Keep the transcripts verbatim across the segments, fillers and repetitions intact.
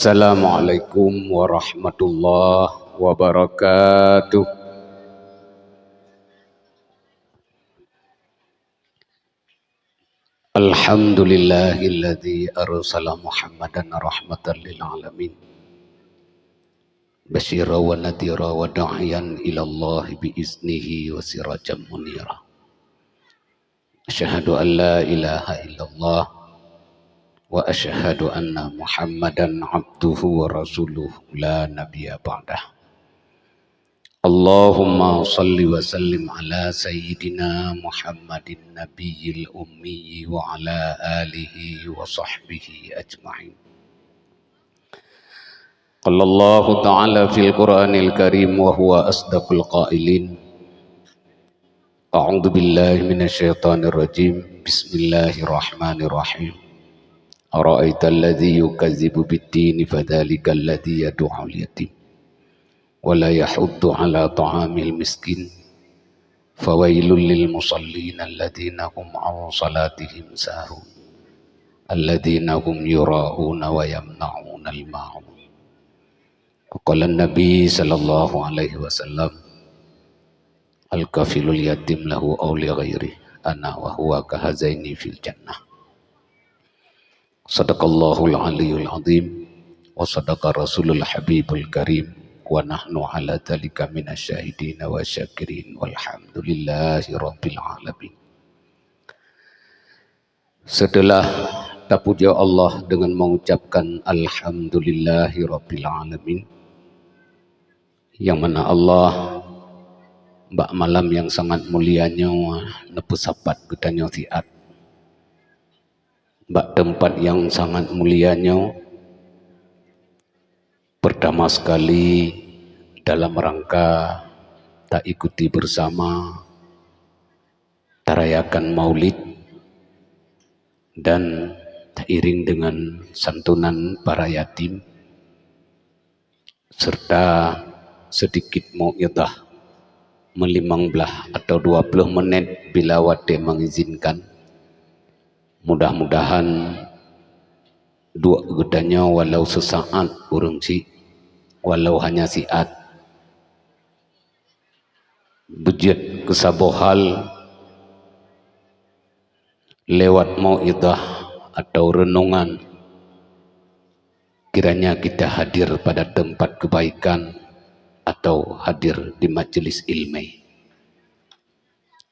Assalamualaikum warahmatullahi wabarakatuh. Alhamdulillahilladzi arsala Muhammadan rahmatan lil alamin, basyira wa nadhira wa da'iyan ilallahi bi iznihi wa sirajan munira. Asyhadu an la ilaha illallah wa asyhadu anna Muhammadan abduhu wa rasuluh la nabiyya ba'dah. Allahumma shalli wa sallim ala sayyidina Muhammadin nabiyil ummi wa ala alihi wa sahbihi ajma'in. Qala Allahu ta'ala fil Qur'anil Karim wa huwa asdaqul qailin. A'udzu billahi minasy syaithanir rajim. Bismillahirrahmanirrahim. Ara'aital ladzi yukazzibu bid-din fadzalikal ladzi yad'ul yatim wa la yahuddu 'ala ta'amil miskin. Fawailul lil musallin alladzina hum 'an shalatihim sahun. Alladzina hum yura'una wa yamna'unal ma'un. Wa qala Nabi sallallahu alaihi wasallam, "Al-kafilul yatim lahu aw li ghairi, ana wa huwa kahazaini fil jannah." Sadaqallahul aliyul azim, wa sadaqa rasulul habibul karim, wa nahnu ala dzalika minasy syahidin wa syakirin, walhamdulillahi rabbil alamin. Setelah tapujoe Allah dengan mengucapkan alhamdulillahi rabbil alamin, yang mana Allah bak malam yang sangat mulia nyoe neupeusapat geutanyoe siat bak teumpat nyang sangat mulia nyoe, pertama sekali dalam rangka taikuti bersama tarayakan Maulid dan tairing dengan santunan para yatim, serta sedikit mau'izah meulimong blaih atau dua ploh menit bila watée mengizinkan. Mudah-mudahan duek geutanyoe walau seusaát ureuëng syiek, walau hanya siat, beujeuet keu saboh hal lewat mau'izah atau renungan, kiranya kita hadir pada tempat kebaikan atau hadir di majlis ilmu.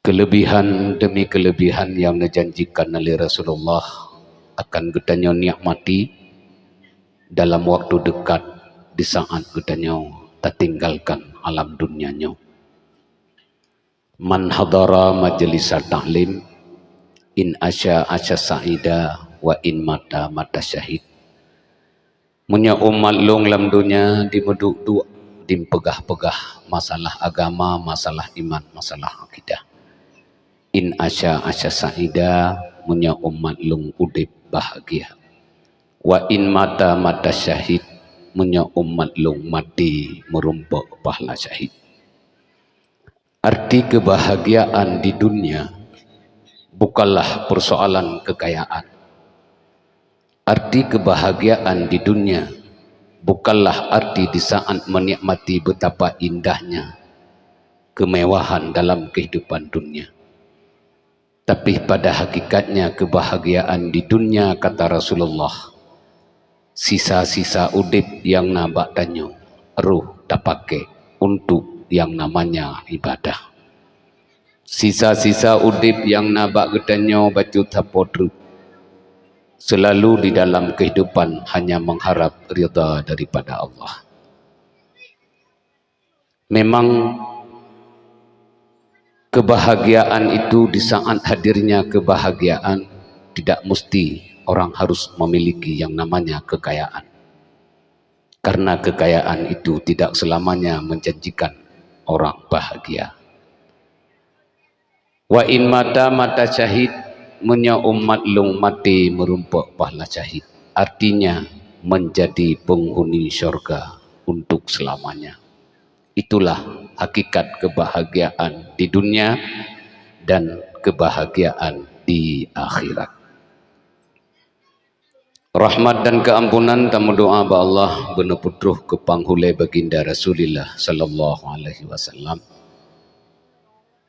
Kelebihan demi kelebihan yang dijanjikan oleh Rasulullah akan geutanyoe nikmati dalam waktu dekat di saat geutanyoe tatinggalkan alam dunia nyoe. Man hadara majlisa ta'lim, in asya asya sa'ida, wa in mata mata syahid. Meunyoe umat lôn lam donya dimeuduek-duek, dimpeugah-peugah masalah agama, masalah iman, masalah akidah. In asya asya sa'ida, meunyoe umat lôn udeb bahagia. Wa in mata mata syahid, meunyoe umat lôn maté meurumpok pahala syahid. Arti kebahagiaan di dunia bukanlah persoalan kekayaan. Arti kebahagiaan di dunia bukanlah arti di saat menikmati betapa indahnya kemewahan dalam kehidupan dunia. Tapi pada hakikatnya kebahagiaan di dunia, kata Rasulullah, sisa-sisa udeb nyang na bak tanyoe, roh tapaké untuk yang namanya ibadah. Sisa-sisa udeb nyang na bak geutanyoe bacut sapo treuk, selalu di dalam kehidupan hanya mengharap ridha daripada Allah. Memang kebahagiaan itu, di saat hadirnya kebahagiaan, tidak mesti orang harus memiliki yang namanya kekayaan. Karena kekayaan itu tidak selamanya menjanjikan orang bahagia. Wa in mata mata syahid, meunyoe umat lôn maté meurumpok pahala syahid, artinya menjadi penghuni syurga untuk selamanya. Itulah hakikat kebahagiaan di dunia dan kebahagiaan di akhirat. Rahmat dan keampunan tameudoa bak Allah beuneupeutroh keu panghulée Baginda Rasulillah sallallahu alaihi wasallam.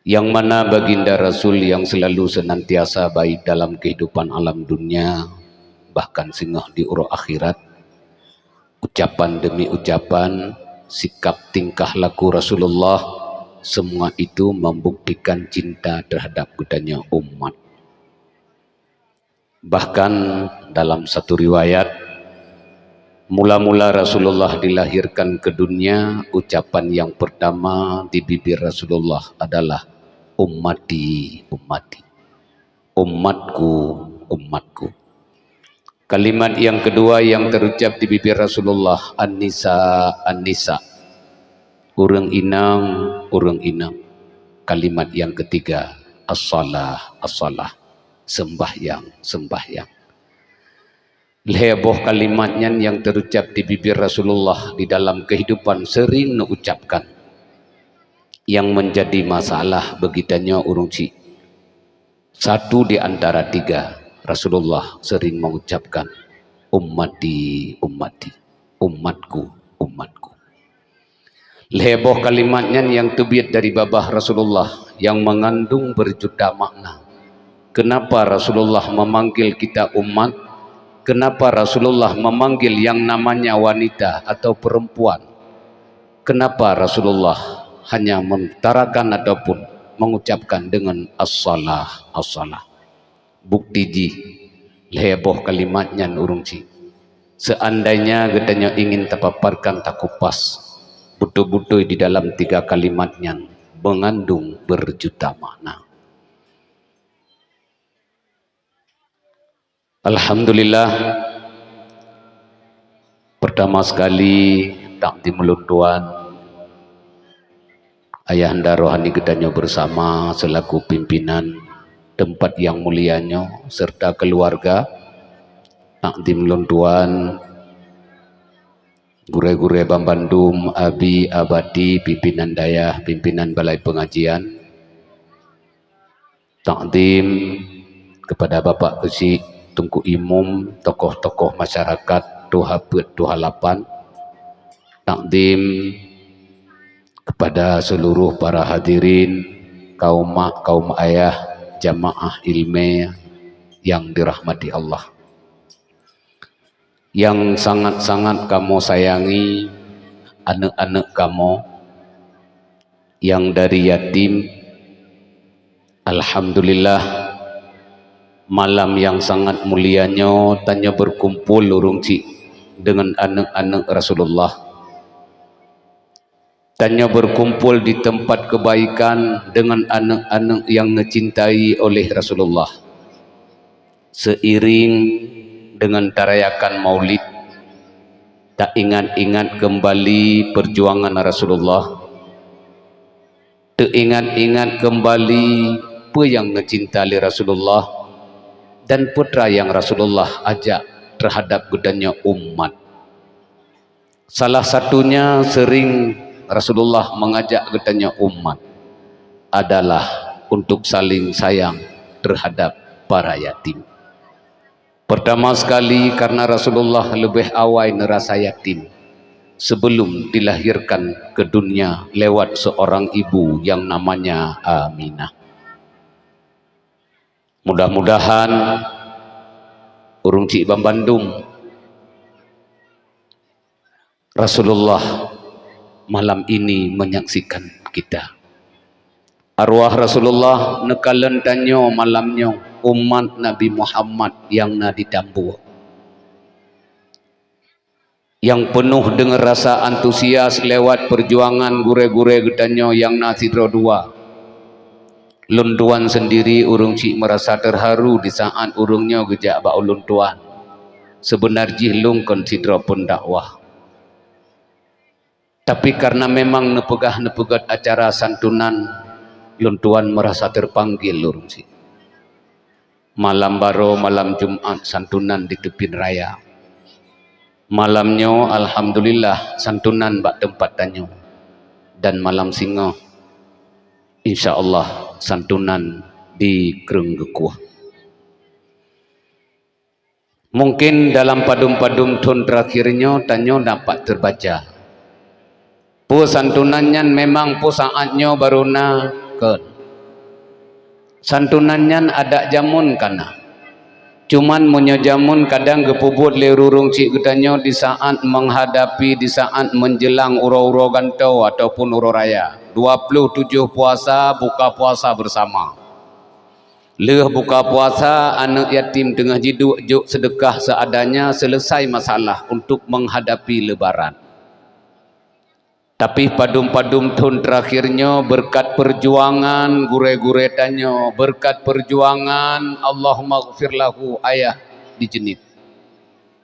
Yang mana Baginda Rasul yang selalu senantiasa baik dalam kehidupan alam dunia, bahkan singoh di uroe akhirat. Ucapan demi ucapan, sikap tingkah laku Rasulullah, semua itu membuktikan cinta terhadap geutanyoe umat. Bahkan dalam satu riwayat, mula-mula Rasulullah dilahirkan ke dunia, ucapan yang pertama di bibir Rasulullah adalah, "Ummati, ummati." "Umatku, umatku." Kalimat yang kedua yang terucap di bibir Rasulullah, "An-nisa, an-nisa." "Ureuëng inong, ureuëng inong." Kalimat yang ketiga, "As-salah, as-salah." "Sembahyang, sembahyang." Lhée boh kalimat nyan nyang teurucab di bibir Rasulullah di dalam keuhidupan seuring neuucabkan. Nyang meunjadi masalah bagi tanyoe ureuëng chik, satu di antara tiga, Rasulullah seuring meuucabkan, "Ummati, ummati, umatku, umatku." Lhée boh kalimat nyan nyang teubiet dari babah Rasulullah nyang meungandong beujuta makna. Keunapa Rasulullah memanggil kita umat? Keunapa Rasulullah memanggil nyang namanya wanita atau peurempuan? Keunapa Rasulullah hanya meutarakan ataupun mengucapkan dengan as-salah, as-salah? Bukti jih, lhée boh kalimat nyan ureuëng chik. Seandainya geutanyoe ingin tapaparkan, takupas, beutôi-beutôi di dalam tiga kalimat nyan meungandong beujuta makna. Alhamdulillah, pertama sekali, takdim lôn tuan, Ayahanda Rohani geutanyoe bersama selaku pimpinan tempat nyang mulia nyoe serta keluarga, takdim lôn tuan, gurée-gurée banmandum, abi, abati, pimpinan dayah, pimpinan balai pengajian, takdim kepada Bapak Keuchik, Teungku Imum, tokoh-tokoh masyarakat, tuha peuet, tuha lapan, takdim kepada seluruh para hadirin, kaum mak, kaum ayah, jamaah ilmé nyang dirahmati Allah. Nyang sangat-sangat kamoe sayangi, aneuëk-aneuëk kamoe nyang dari yatim. Alhamdulillah, malam nyang sangat mulia nyoe tanyoe beukumpol ureuëng chik deungon aneuëk-aneuëk Rasulullah. Tanyoe beukumpol di teumpat keubaikan deungon aneuëk-aneuëk nyang neucintai oleh Rasulullah. Seuiréng deungon tarayakan Maulid, taingat-ingat keumbali peujuangan Rasulullah, teuingat-ingat keumbali peue nyang neucinta lé Rasulullah dan peue teuma nyang Rasulullah ajak teuhadab geutanyoe umat. Salah satunya seuring Rasulullah meungajak geutanyoe umat adalah untuk saling sayang teuhadab para yatim. Peurtama sekali, karna Rasulullah leubeh awai neurasa yatim sebelum dilahirkan ke dunia lewat seorang ibu yang namanya Aminah. Mudah-mudahan ureuëng chik banmandum Rasulullah malam ini menyaksikan kita. Arwah Rasulullah neukalon tanyoe malam nyoe, umat Nabi Muhammad nyang na di Tambue, nyang peunoh deungon rasa antusias lewat peujuangan gurée-gurée geutanyoe nyang na sidroe dua. Lôn tuan seundiri ureuëng chik meurasa teuharu di saát ureuëng nyoe geujak bak ulôn tuan. Seubeuna jih lôn kon sidroe peundakwah. Tapi karna memang neupeugah-neupeugét acara santunan, lôn tuan meurasa teupanggil ureuëng chik. Malam baroe malam Jumat santunan di Teupin Raya. Malam nyoe alhamdulillah santunan bak teumpat tanyoe. Dan malam singoh, insya Allah, santunan di Kreueng Geukueh. Mungkin dalam padum-padum thon terakhir nyoe tanyoe dapat terbaca. Peue santunan nyan memang peue saát nyoe barô na, kon. Santunan nyan adat jameun ka na. Cuman meunyoe jameun kadang geupeubuet lé ureuëng chik geutanyoe di saát menghadapi, di saát menjelang uroe-uroe gantoe ataupun uroe raya. Dua puluh tujoh puasa, buka puasa bersama. Lheueh buka puasa, aneuëk yatim teungoh jiduek jok seudeukah seadanya, selesai masalah untuk menghadapi Lebaran. Tapi padum-padum thon terakhir nyoe, beureukat peujuangan gurée-gurée tanyoe, beureukat peujuangan Allahummaghfir lahu ayah di Jeunieb,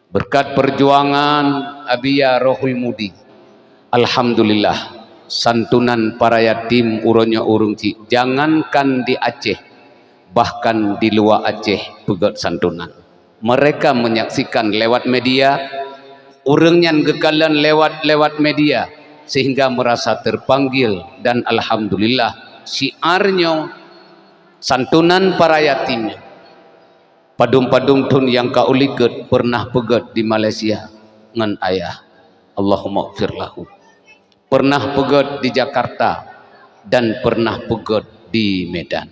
beureukat peujuangan Abiya Rohul Mudi. Alhamdulillah, santunan para yatim uroe nyoe ureuëng chik, jangankan di Aceh, bahkan di luwa Aceh peugét santunan. Mereka menyaksikan lewat media, ureuëng nyan geukalon lewat, lewat media, sehingga merasa terpanggil. Dan alhamdulillah, syiar nyoe, santunan para yatim nyoe, padum-padum thon nyang ka u likot pernah peugét di Malaysia ngon ayah, Allahummaghfir lahu. Pernah peugét di Jakarta dan pernah peugét di Medan.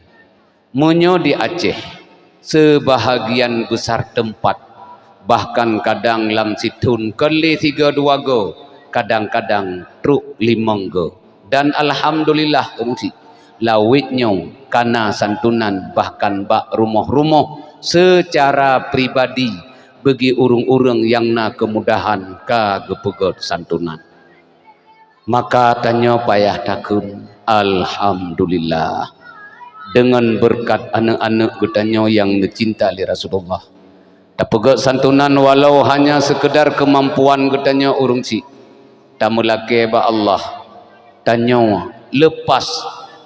Meunyoe di Aceh, seubahagian beusar teumpat, bahkan kadang lam sithon kon lé sigoe dua goe, kadang-kadang trok limong goe. Dan alhamdulillah, ureuëng chik, lawét nyoe ka na santunan, bahkan bak rumoh-rumoh seucara pribadi bagi ureuëng-ureuëng nyang na keumudahan ka geupeugét santunan. Maka tanyoe payah takheun, alhamdulillah, deungon beureukat aneuëk-aneuëk geutanyoe nyang neucinta lé Rasulullah. Tapeugét santunan walau hanya seukeudar keumampuan geutanyoe ureuëng chik. Tameulakée bak Allah, tanyoe leupah,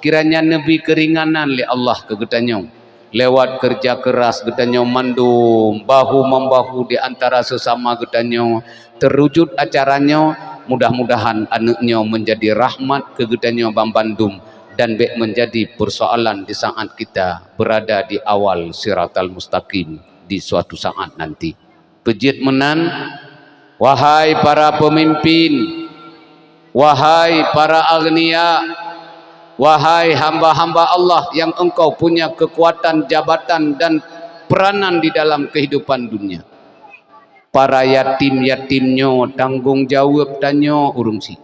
kiranya neubi keuringanan lé Allah keu geutanyoe. Lewat keureuja keuras geutanyoe mandum, bahu-membahu di antara seusama geutanyoe, teurujut acara nyoe, mudah-mudahan aneuëk nyoe meunjadi rahmat keu geutanyoe banmandum dan bék meunjadi peursoalan di saát kita beurada di awal siratal mustaqim di suatu saát nanti. Peujeuet meunan, wahai para peumimpin, wahai para aghnia, wahai hamba-hamba Allah nyang engkau punya keukuatan, jabatan, dan peuranan di dalam keuhidupan dunia. Para yatim-yatim nyoe tanggong jaweueb tanyoe ureuëng chik.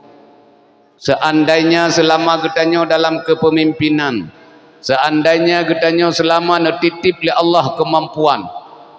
Seandainya seulama geutanyoe dalam keupemimpinan, seandainya geutanyoe seulama neutitip lé Allah keumampuan,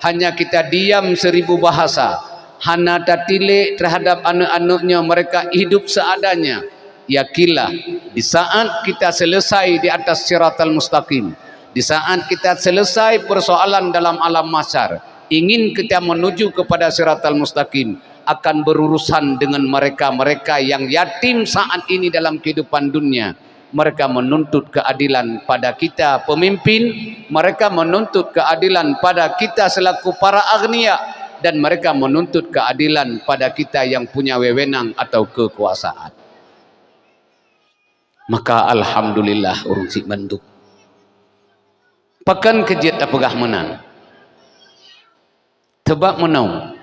hanya kita diam seribu bahasa, hana tatilek terhadap aneuëk-aneuëk nyoe, mereka hidup seadanya, yakinlah, di saat kita selesai di atas siratal mustaqim, di saat kita selesai persoalan dalam alam mahsyar, ingin kita menuju kepada siratal mustaqim, akan berurusan dengan mereka-mereka yang yatim saat ini dalam kehidupan dunia. Mereka menuntut keadilan pada kita pemimpin, mereka menuntut keadilan pada kita selaku para aghnia, dan mereka menuntut keadilan pada kita yang punya wewenang atau kekuasaan. Maka alhamdulillah ureuëng chik mandum. Pakon keu jeuet tapeugah meunan? Teubak meunoe,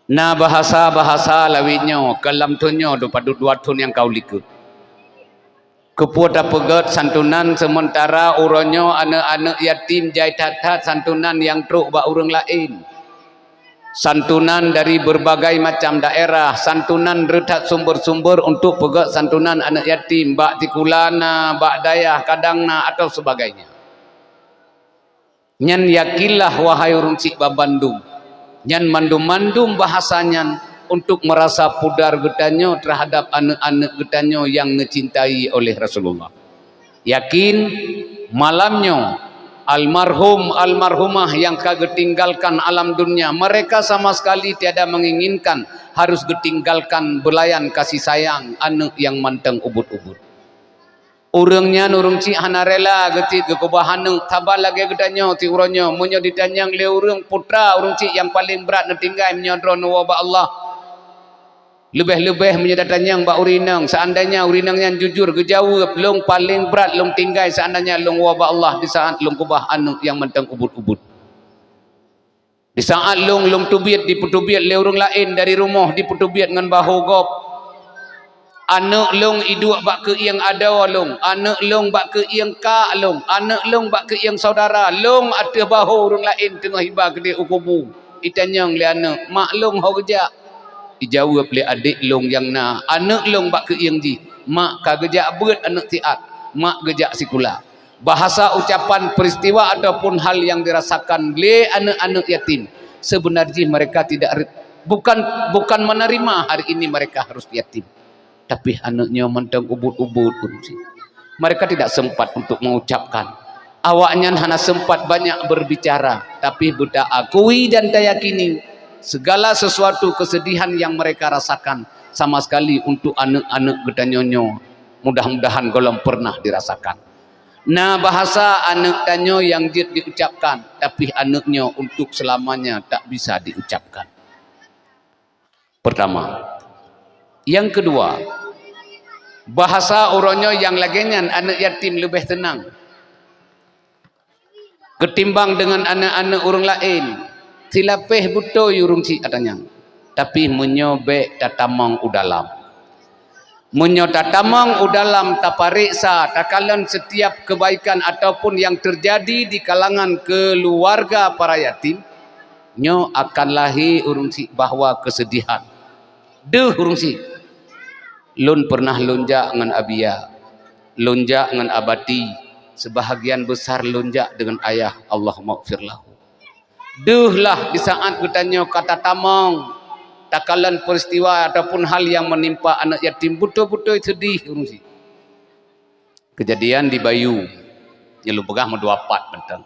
na bahasa-bahasa lawét nyoe keu lam thon nyoe dua padub dua thon nyang ka u likot. Keupeue tapeugét santunan, seumeuntara uroe nyoe aneuëk-aneuëk yatim jai that-that santunan nyang trok bak ureuëng laén. Santunan dari berbagai macam daerah, santunan reutat sumber-sumber untuk peugét santunan aneuëk yatim, bak sikula na, bak dayah kadang na, atau sebagainya. Nyan yakinlah, wahai ureuëng chik banmandum, nyan mandum-mandum bahasa nyan untuk meurasa pudar geutanyoe terhadap aneuëk-aneuëk geutanyoe nyang neucintai oleh Rasulullah. Yakin, malam nyoe, almarhum, almarhumah nyang ka geutinggalkan alam dunia, mereka sama sekali tiada menginginkan harus geutinggalkan beulayan kasih sayang aneuëk nyang mantong ubit-ubit. Ureuëng nyan ureuëng chik hana rela geucit geukeubah aneuëk, saban lagée geutanyoe siuroe nyoe, meunyoe jitanyong lé ureuëng, putra ureuëng chik nyang paleng brat neutinggai meunyoe droe neuwoe bak Allah. Leubeh-leubeh meunyoe tatanyong bak ureuëng inong, seandainya ureuëng inong nyan jujur geujaweueb, "Lôn paleng brat lôn tinggai seandainya lôn woe bak Allah di saat lôn keubah aneuëk nyang mantong ubit-ubit." Di saat lôn, lôn teubiet, dipeuteubiet lé ureuëng laén dari rumoh, dipeuteubiet ngon bahô gob. Aneuëk lôn iduek bak keuieng adoe lôn, aneuëk lôn bak keuieng kak lôn, aneuëk lôn bak keuieng syedara lôn, ateueh bahô ureuëng laén teungoh iba keudeh u kubu. Itanyong lé aneuëk, "Mak lôn ho geujak?" Ijaweueb lé adék lôn nyang na aneuëk lôn bak keuieng jih, "Mak ka geujak beuet aneuëk siat, mak geujak sikula." Bahasa ucapan peristiwa ataupun hal yang dirasakan lé aneuëk-aneuëk yatim, sebenar jih mereka tidak re-, bukan, bukan menerima hari ini mereka harus yatim. Tapi aneuëk nyoe mantong ubit-ubit ureuëng syiek. Mereka tidak sempat untuk mengucapkan. Awaknyan hana sempat banyak berbicara, tapi beuta akui dan tayakini segala sesuatu kesedihan yang mereka rasakan sama sekali untuk aneuëk-aneuëk geutanyoe nyoe mudah-mudahan gohlom pernah dirasakan. Na bahasa aneuëk tanyoe nyang jeuet diucapkan, tapi aneuëk nyoe untuk selamanya tak bisa diucapkan. Pertama. Yang kedua, bahasa uroe nyoe nyang lagée nyan aneuëk yatim leubeh seunang ketimbang deungon aneuëk-aneuëk ureuëng laén. Silapéh beutôi ureuëng syiek atanyong, tapi meunyoe bék tatamong u dalam. Meunyoe tatamong u dalam, tapareksa, takalon setiap kebaikan ataupun yang terjadi di kalangan keluarga para yatim, nyoe akan lahé ureuëng syiek bahwa kesedihan. Deuh ureuëng syiek. Lôn pernah lôn jak ngon Abia, lôn jak ngon Abati, sebahagian besar lôn jak deungon ayah, Allahummaghfir lahu. Deuh lah di saat geutanyoe ka tatamong, takalon peristiwa ataupun hal yang menimpa aneuëk yatim, beutôi-beutôi sedih ureuëng syiek. Keujadian di Bayu, nyang lôn peugah meudua pat mantong.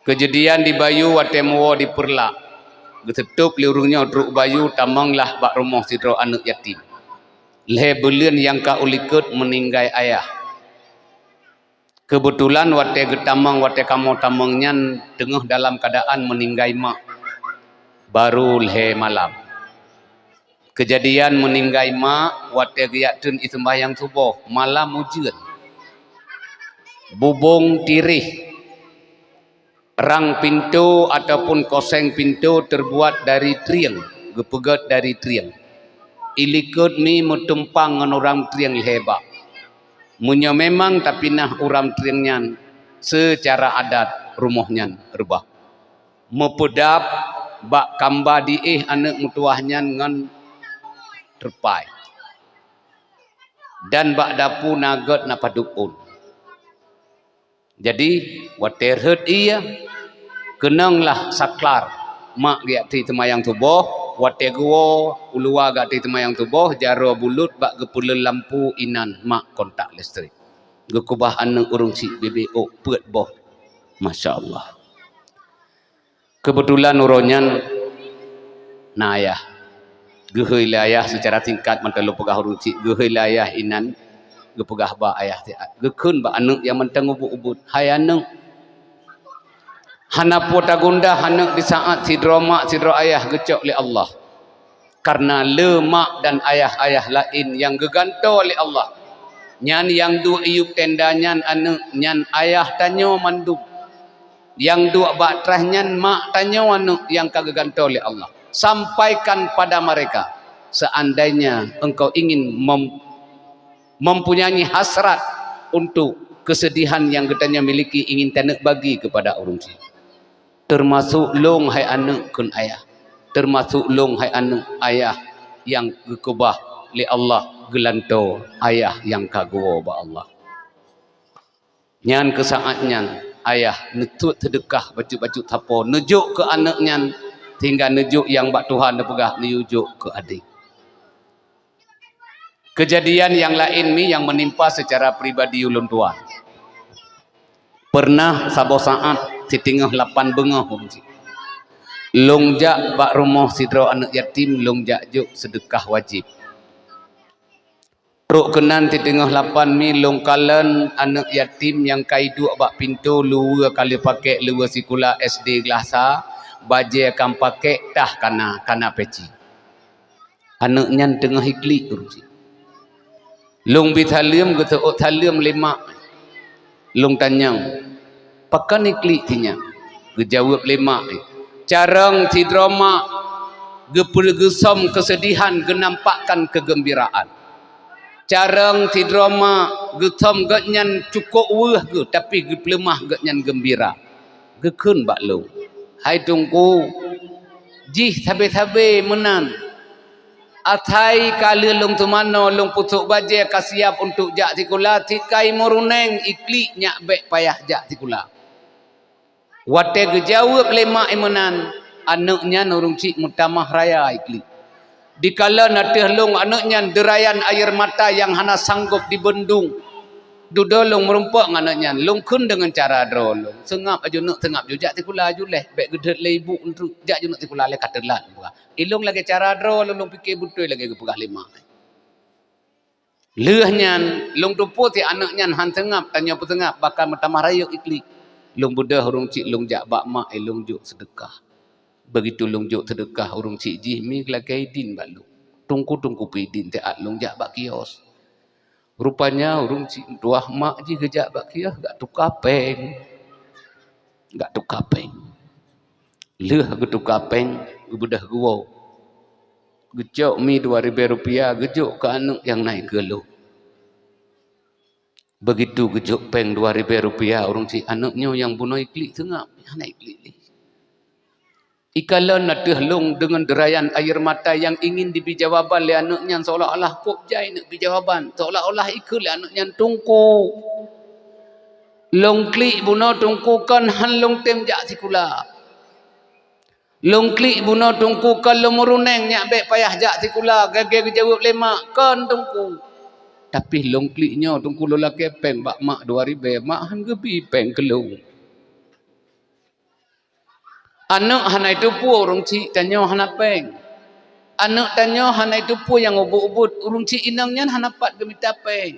Keujadian di Bayu watée meuwoe di Peureulak, geuteutôb lé ureuëng nyoe trok Bayu tamong lah bak rumoh sidroe aneuëk yatim. Lhée buleuen nyang ka u likot meuninggai ayah. Keubeutulan watée geutamong, watée kamoe tamong nyan teungoh dalam keuadaan meuninggai mak, barô lhée malam. Keujadian meuninggai mak watée geujak treun ié seumbahyang suboh, malam ujeuen. Bubông tiréh. Rang pintoe ataupun koseng pintoe teubuat dari trieng, geupeugét dari trieng. Ié likot mi meutumpang ngon uram trieng lhée bak. Meunyoe memang tapinah uram trieng nyan, seucara adat rumoh nyan reubah. Meupeudab bak kamba diéh aneuëk meutuwah nyan ngon teupai. Dan bak dapu na gét na padub ôn. Jadi, watée rhot ié, keunong lah saklar. Mak geujak treun ié seumbahyang suboh, watée geuwoe u luwa geujak treun ié seumbahyang suboh, jaroe bulut bak geupeuleueng lampu inan mak kontak listrik. Geukeubah aneuëk ureuëng syiek bibée ôk peuet boh. Masya Allah. Keubeutulan uroe nyan na ayah. Geuhôi lé ayah seucara singkat mantong lôn peugah ureuëng syiek, geuhôi lé ayah inan geupeugah bak ayah siat. Geukheun bak aneuëk nyang mantong ubit-ubit, "Hai aneuëk, hana peue tagundah aneuëk di saat sidroe mak sidroe ayah geucok lé Allah." Kareuna le mak dan ayah-ayah laén nyang geugantoe lé Allah. Nyan nyang duek iyueb tenda nyan aneuëk, nyan ayah tanyoe mandum. Nyang duek bak traih nyan mak tanyoe aneuëk nyang ka geugantoe lé Allah. Sampaikan pada mereka, seandainya engkau ingin mem-, mempunyai hasrat untuk kesedihan yang geutanyoe miliki, ingin taneuk bagi kepada ureuëng syiek. Teumasok lôn hai aneuëk kheun ayah. Teumasok lôn hai aneuëk ayah nyang geukeubah lé Allah geulantoe ayah nyang ka geuwoe bak Allah. Nyan keu saát nyan ayah neutot seudeukah bacut-bacut sapo neujok keu aneuëk nyan sehingga neujok nyang bak Tuhan neupeugah neujok keu adé. Keujadian nyang laén mi nyang meunimpa seucara pribadi ulôn tuan. Peureunah saboh saát siteungoh lapan beungoh, lôn jak bak rumoh sidroe aneuëk yatim, lôn jak jok seudeukah wajéb. Trok keunan siteungoh lapan mi lôn kalon aneuëk yatim nyang ka iduek bak pintoe, luweue ka lheueh pakék, luweue sikula S D glah sa, bajée ka pakék, tah kana, kana peci. Aneuëk nyan teungoh iklik ureuëng syiek. Lôn bi saleuem, geuseuôt saleuem lé mak. Lôn tanyong, "Pakon iklik si nyan?" Geujaweueb lé mak, Carông sidroe mak geupeu-, geusöm keusedihan geunampakkan keugeumbiraan. Carông sidroe mak geusöm gobnyan cukôp weueh geuh, tapi geupeuleumah gobnyan geumbira. Geukheun bak lôn, "Hai Teungku, jih sabe-sabe meunan. Asai ka lheueh lôn teumanoe, lôn peusôk bajée ka siab untuk jak sikula, sikai meuruneng iklik nyak bék payah jak sikula." Watée geujaweueb lé mak meunan, aneuëk nyan ureuëng chik meutamah raya iklik. Dikalon ateueh lôn aneuëk nyan deurayan air mata nyang hana sanggob dibendung. Dudoe lôn meurumpok ngon aneuëk nyan, lôn kheun deungon cara droe lôn, "Seungab aju neuk, seungab ju jak sikula aju leh, bék geudhôt lé ibu neuk jak aju neuk sikula leh ka teulat." Ilôn lagée cara droe lôn, lôn pike beutôi lagée geupeugah lé mak. Lheueh nyan, lôn teupeue si aneuëk nyan han seungab, tanyoe peuseungab, bahkan meutamah rayeuk iklik. Lôn beudôh ureuëng chik lôn jak bak mak, eh, lôn jok seudeukah. Begitu lôn jok seudeukah, ureuëng chik jih mi lakée idin bak lôn. Teungku-teungku pih idin siat lôn jak bak kios. Rupanya ureuëng chik meutuah mak jih geujak bak kios gak tuka péng. Gak tuka péng. Lheueh geutuka péng, geubeudôh geuwoe. Geucok mi dua ribée rupiah, geujok keu aneuëk nyang na ikeue lôn. Begitu geujok péng dua ribée rupiah, ureuëng chik aneuëk nyoe nyang bunoe iklik seungab, hana iklik lé. Ikalon ateueh lôn deungon deurayan air mata nyang ingin dibi jawaban lé aneuëk nyan, seolah-olah kôb jai neuk bi jawaban, seolah-olah ikheun lé aneuëk nyan, "Teungku, lôn klik bunoe Teungku kon han lôn tem jak sikula. Lôn klik bunoe Teungku kon lôn meuruneng nyak bék payah jak sikula." Lagée geujaweueb lé mak, "Kon Teungku. Tapi lôn klik nyoe Teungku lôn lakée péng bak mak dua ribée, mak han geubi péng keu lôn." Aneuëk hana iteupeue ureuëng chik tanyoe hana péng. Aneuëk tanyoe hana iteupeue nyang ubot-ubot, ureuëng chik inong nyan hana pat geumita péng.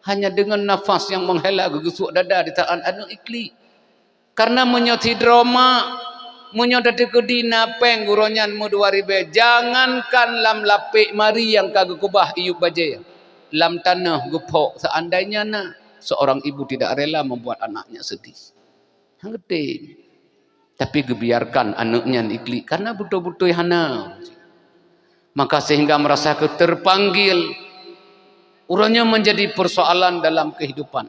Hanya deungon nafas nyang meuhela geugeusuek dada di saát aneuëk iklik. Karena meunyoe sidroe mak, meunyoe tateukeudi na péng uroe nyan meudua ribée, jangankan lam lapek mari nyang ka geukeubah iyup bajée, lam tanoh geuphok seandainya na, seorang ibu tidak rela membuat anaknya sedih. Hana geutem. Tapi geubiarkan aneuëk nyan iklik karena beutôi-beutôi hana. Maka sehingga merasa terpanggil, uroe nyoe menjadi persoalan dalam kehidupan.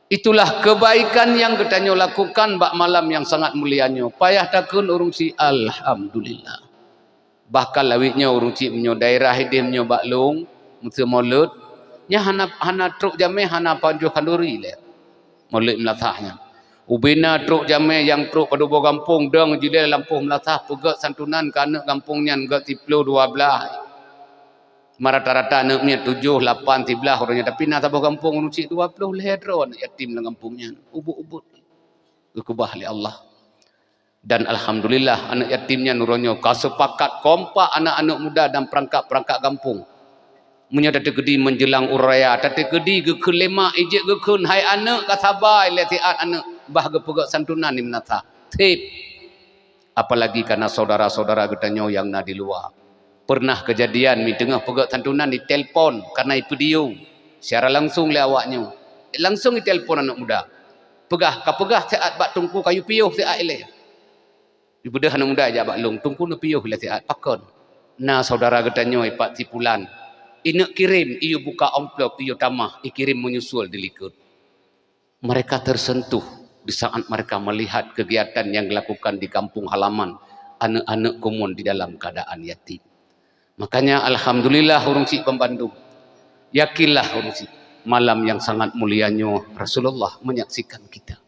Itulah kebaikan yang geutanyoe lakukan bak malam yang sangat mulia nyoe. Payah takheun ureuëng chik, alhamdulillah. Bahkan lawét nyoe ureuëng chik meunyoe daerah ideh meunyoe bak lôn, meuseu Maulud, nyan hana, hana trok jamé, hana pajoh khanduri lé. Maulud meulasah nyan. Ubena trok jamé nyang trok padub boh gampông dong jilée lampôh meulasah peugét santunan keu aneuëk gampông nyan gét siploh dua blaih. Ma rata-rata aneuëk miet tujoh, lapan, siblaih uroe nyan, tapi na saboh gampông ureuëng chik dua ploh lhée droe aneuëk yatim lam gampông nyan. Ubot-ubot geukeubah lé Allah. Dan alhamdulillah, aneuëk yatim nyan uroe nyoe ka seupakat kompak aneuëk-aneuëk muda dan peurangkat-peurangkat gampông. Meunyoe tateukeudi menjelang uroe raya, tateukeudi geukheun lé mak, ijeuet geukheun, "Hai aneuëk, ka saba ilée siat aneuëk, bah geupeugét santunan di meunasah." Sip. Apalagi karena saudara-saudara geutanyoe nyang na di luwa. Pernah kejadian mi teungoh peugét santunan ditelepon karena ipidio secara langsung lé awak nyoe. Langsung itelepon aneuëk muda. Peugah, ka peugah siat bak teungku kayue piôh siat ilée. Ibeudôh aneuëk muda jak bak lôn, "Teungku neupiôh ilée siat, pakon?" "Na saudara geutanyoe ipat si pulan. Ineuk kirém, iyue buka amplop, iyue tamah, ikirém menyusul di likot." Mereka tersentuh di saat mereka melihat kegiatan yang dilakukan di kampung halaman aneuëk-aneuëk keumuen di dalam keadaan yatim. Makanya alhamdulillah ureuëng chik banmandum. Yakinlah ureuëng chik, malam yang sangat mulia nyoe Rasulullah menyaksikan kita.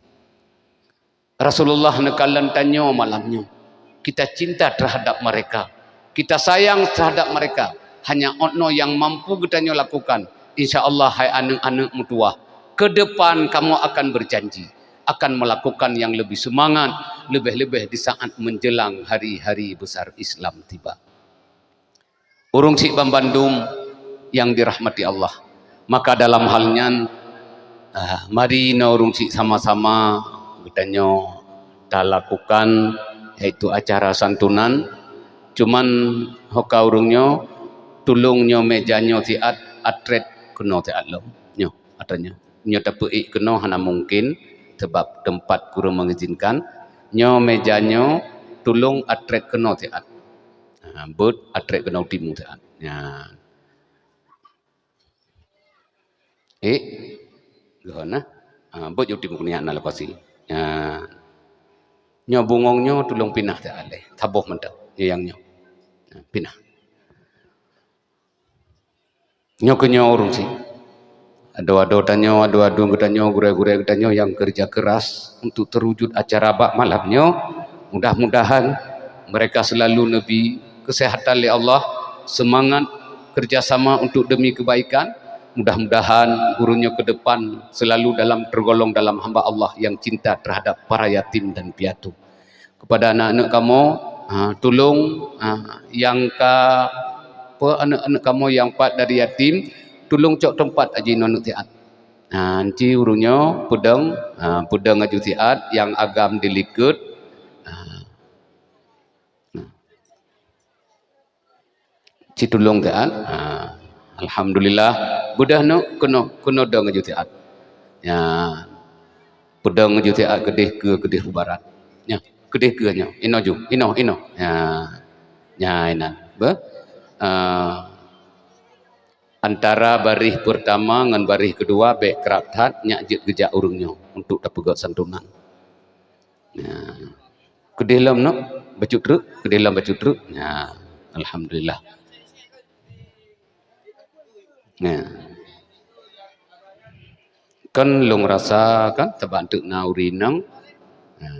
Rasulullah neukalon tanyoe malam nyoe. Kita cinta terhadap mereka. Kita sayang terhadap mereka. Hanya 'oh noe nyang mampu geutanyoe lakukan. Insya Allah, hai aneuëk-aneuëk meutuwah, ke depan kamoe akan berjanji akan melakukan yang lebih semangat, lebih-lebih di saat menjelang hari-hari besar Islam tiba. Ureuëng chik banmandum nyang dirahmati Allah. Maka dalam hal nyan, ah, mari inoe ureuëng chik sama-sama geutanyoe talakukan, yaitu acara santunan. Cuman ho ka ureuëng nyoe, tulông nyoe méja nyoe siat atret keunoe siat lom. Nyoe, atra nyoe. Nyoe tapeuék keunoe hana mungkin, sebab teumpat kureueng mengizinkan. Nyoe méja nyoe, tulông atrek keunoe siat. Ha, beuet atrek keunoe timu siat. Nyan. Eh, geuhon nah. Ha, beuet ju timu keunoe na lokasi. Nyan. Nyoe bungong nyoe tulông pinah siat lé. Saboh mantong. Nyoe nyang nyoe. Ha, pinah. Nyoe keuh nyoe ureuëng syiek. Adoe-adoe tanyoe, adoe-adoe geutanyoe, gurée-gurée geutanyoe nyang keureuja keuras untuk teuwujud acara bak malam nyoe. Mudah-mudahan mereka selalu neubri keuseuhatan lé Allah, seumangat keureuja sama untuk demi keubaikan. Mudah-mudahan ureuëng nyoe keu depan selalu dalam teurgolong dalam hamba Allah nyang cinta teuhadap para yatim dan piatu. Keupada aneuëk-aneuëk kamoe, ha, tulông, ha, nyang ka, peue aneuëk-aneuëk kamoe nyang pat dari yatim, tulông cok teumpat aju inoe aneuëk siat. Ha, ci ureuëng nyoe peudong, ha, peudong aju siat nyang agam dilikot. Ha. Ci tulông siat. Ha. Alhamdulillah. Beudôh nyoe keunoe, keunoe dong aju siat. Ya. Peudong aju siat keudeh keue, keudeh u barat. Ya. Keudeh keue nyoe. Inoe ju. Inoe, inoe. Ya. Ya, inan. Beuh. Ah, antara baréh peurtama ngon baréh keudua bék krab that, nyak jeuet geujak ureuëng nyoe untuk tapeugét santunan. Ya. Keudeh lom nyoe, bacut treuk, keudeh lom bacut treuk. Ya, alhamdulillah. Ya. Kan lôn rasa kan, sabab teuk na ureuëng inong. Ya.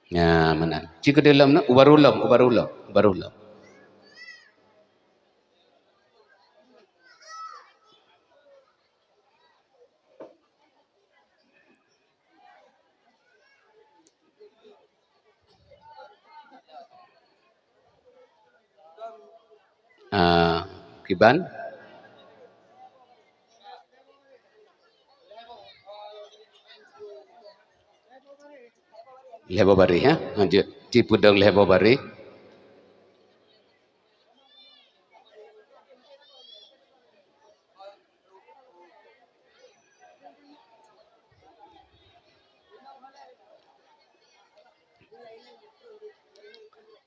Nya, meunan. Ci keudeh lom na, u barô lom, u barô lom, u barô lom. Ah, kiban? Lhèe boh baréh, ya. Lanjut. Ci peudong lhèe boh baréh.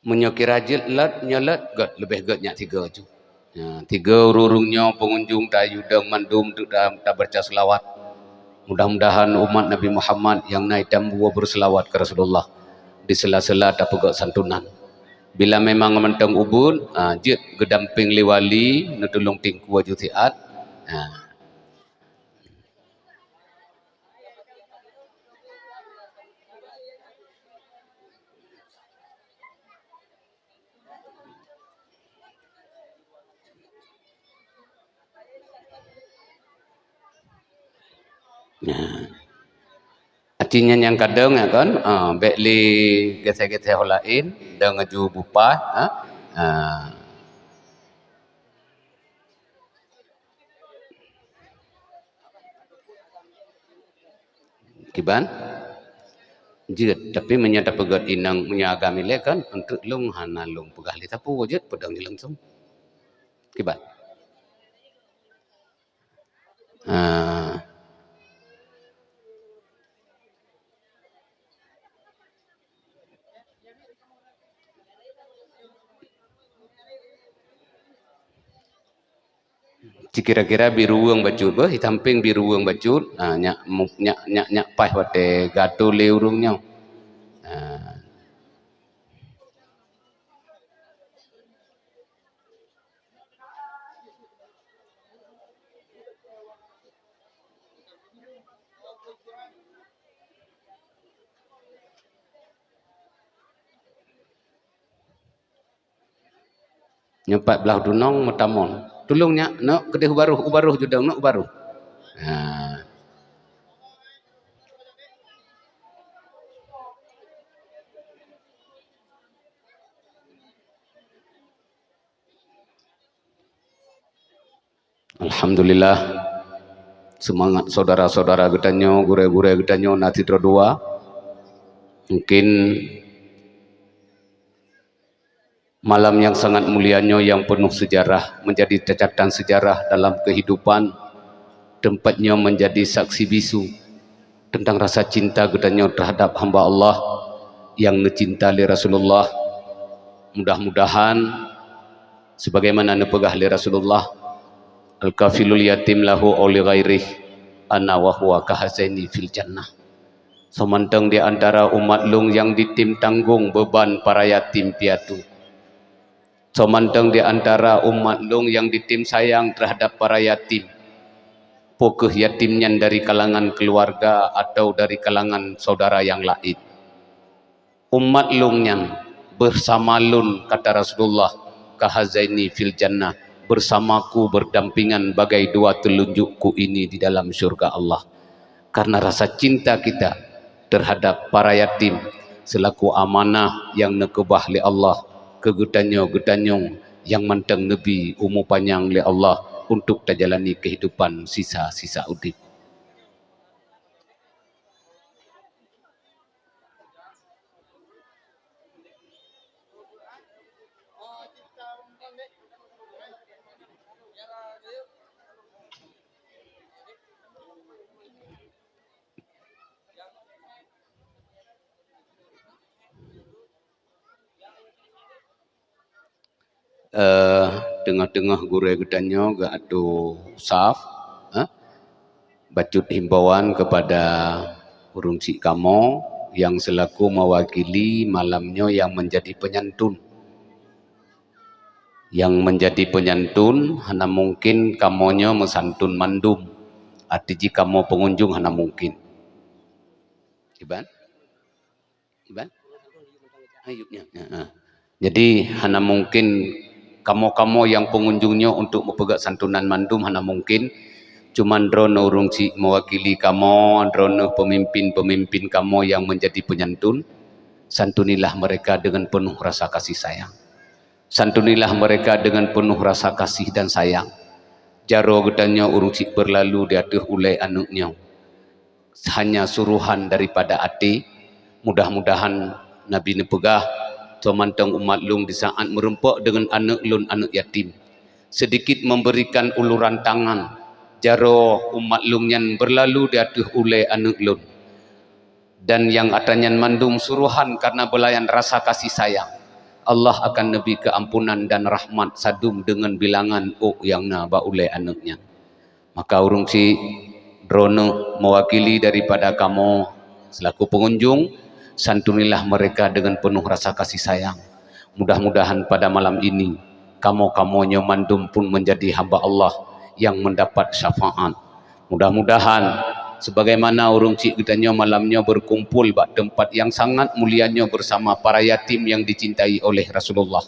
Meunyoe kira jeuet lôt, nyoe lôt, gét, leubeh gét nyak tiga ju. Ya, tiga ureuëng nyoe peungunjung tayue dong mandum untuk ta-, tabaca seulawat. Mudah-mudahan umat Nabi Muhammad nyang na itam buwoe beuseulawat keu Rasulullah di sela-sela tapeugét santunan. Bila memang mantong ubit, ah, jeuet geudampéng lé wali, neutulông teungku aju siat. Ah. Nah. Artinya nyang kadang ya kan, ah, bék lé geseh-geseh ho laén, dong aju bupah, ah. Ah. Kiban? Jeuet, tapi meunyoe tapeugét inong, meunyoe agam ilée kan, untuk lôn hana lôn peugah lé sapeue, jeuet peudong jih langsung. Kiban? Ah. Ci kira-kira biruweueng bacut beuh, di sampéng biruweueng bacut, ah, nyak mu-, nyak, nyak, nyak paih watée geuatô lé ureuëng nyoe. Ah. Nyoe pat blaih dunong meutamong. Tulông nyak, neuk keudeh u baroh, u baroh judong, neuk u baroh. Ha. Alhamdulillah, seumangat syedara-syedara geutanyoe, gurée-gurée geutanyoe na sidroe dua. Mungkin malam nyang sangat mulia nyoe nyang peunoh seujarah, meunjadi catatan seujarah dalam keuhidupan teumpat nyoe meunjadi saksi bisu teuntang rasa cinta geutanyoe teuhadap hamba Allah nyang neucinta lé Rasulullah. Mudah-mudahan sebagaimana neupeugah lé Rasulullah, "Al-kafilul yatim lahu aw li ghairih, ana wa huwa kahazaini fil jannah." Soe mantong di antara umat lôn nyang jitem tanggong beuban para yatim piatu. Soe mantong di antara umat lôn nyang jitem sayang teuhadap para yatim, peu kheueh yatim nyan dari kalangan keuluwarga atawa dari kalangan syedara nyang laén. Umat lôn nyan beusama lôn, kata Rasulullah, "kahazaini fil jannah", beusamaku, berdampingan bagai dua telunjukku ini di dalam syurga Allah. Karena rasa cinta kita terhadap para yatim selaku amanah nyang neukeubah lé Allah keu geutanyoe, geutanyoe nyang mantong neubi umu panyang lé Allah untuk tajalani keuhidupan sisa-sisa udeb. Eh, teungoh-teungoh gurée geutanyoe geuatoe saf, eh, bacut himbauan kepada ureuëng chik kamoe nyang seulaku mewakili malam nyoe nyang menjadi penyantun. Nyang menjadi penyantun hana mungkin kamoe nyoe meusantun mandum, arti jih kamoe pengunjung hana mungkin. Iban? Iban? Ayub nyan. Ha, ha. Jadi hana mungkin kamoe-kamoe nyang pengunjung nyoe untuk meupeugah santunan mandum hana mungkin. Cuman droeneuh ureuëng chik mewakili kamoe, droeneuh pemimpin-pemimpin kamoe nyang menjadi penyantun, santunilah mereka dengan penuh rasa kasih sayang. Santunilah mereka dengan penuh rasa kasih dan sayang. Jaroe geutanyoe ureuëng chik beurlalu di ateueh ulée aneuëk nyoe hanya suruhan daripada até. Mudah-mudahan Nabi neupeugah, "Soe mantong umat lôn di saát meureumpok deungon aneuëk lôn, aneuëk yatim, sedikit memberikan uluran tangan, jaroe umat lôn nyan beurlalu di ateueh ulée aneuëk lôn." Dan nyang atra nyan mandum suruhan karena beulayan rasa kasih sayang, Allah akan neubi keuampunan dan rahmat sadum deungon bilangan ôk nyang na bak ulée aneuëk nyan. Maka ureuëng chik, droeneuh mewakili daripada kamoe selaku pengunjung, santunilah mereka dengan penuh rasa kasih sayang. Mudah-mudahan pada malam ini, kamoe-kamoe nyoe mandum pun menjadi hamba Allah yang mendapat syafaat. Mudah-mudahan, sebagaimana ureuëng chik geutanyoe malam nyoe berkumpul bak teumpat yang sangat mulia nyoe bersama para yatim yang dicintai oleh Rasulullah,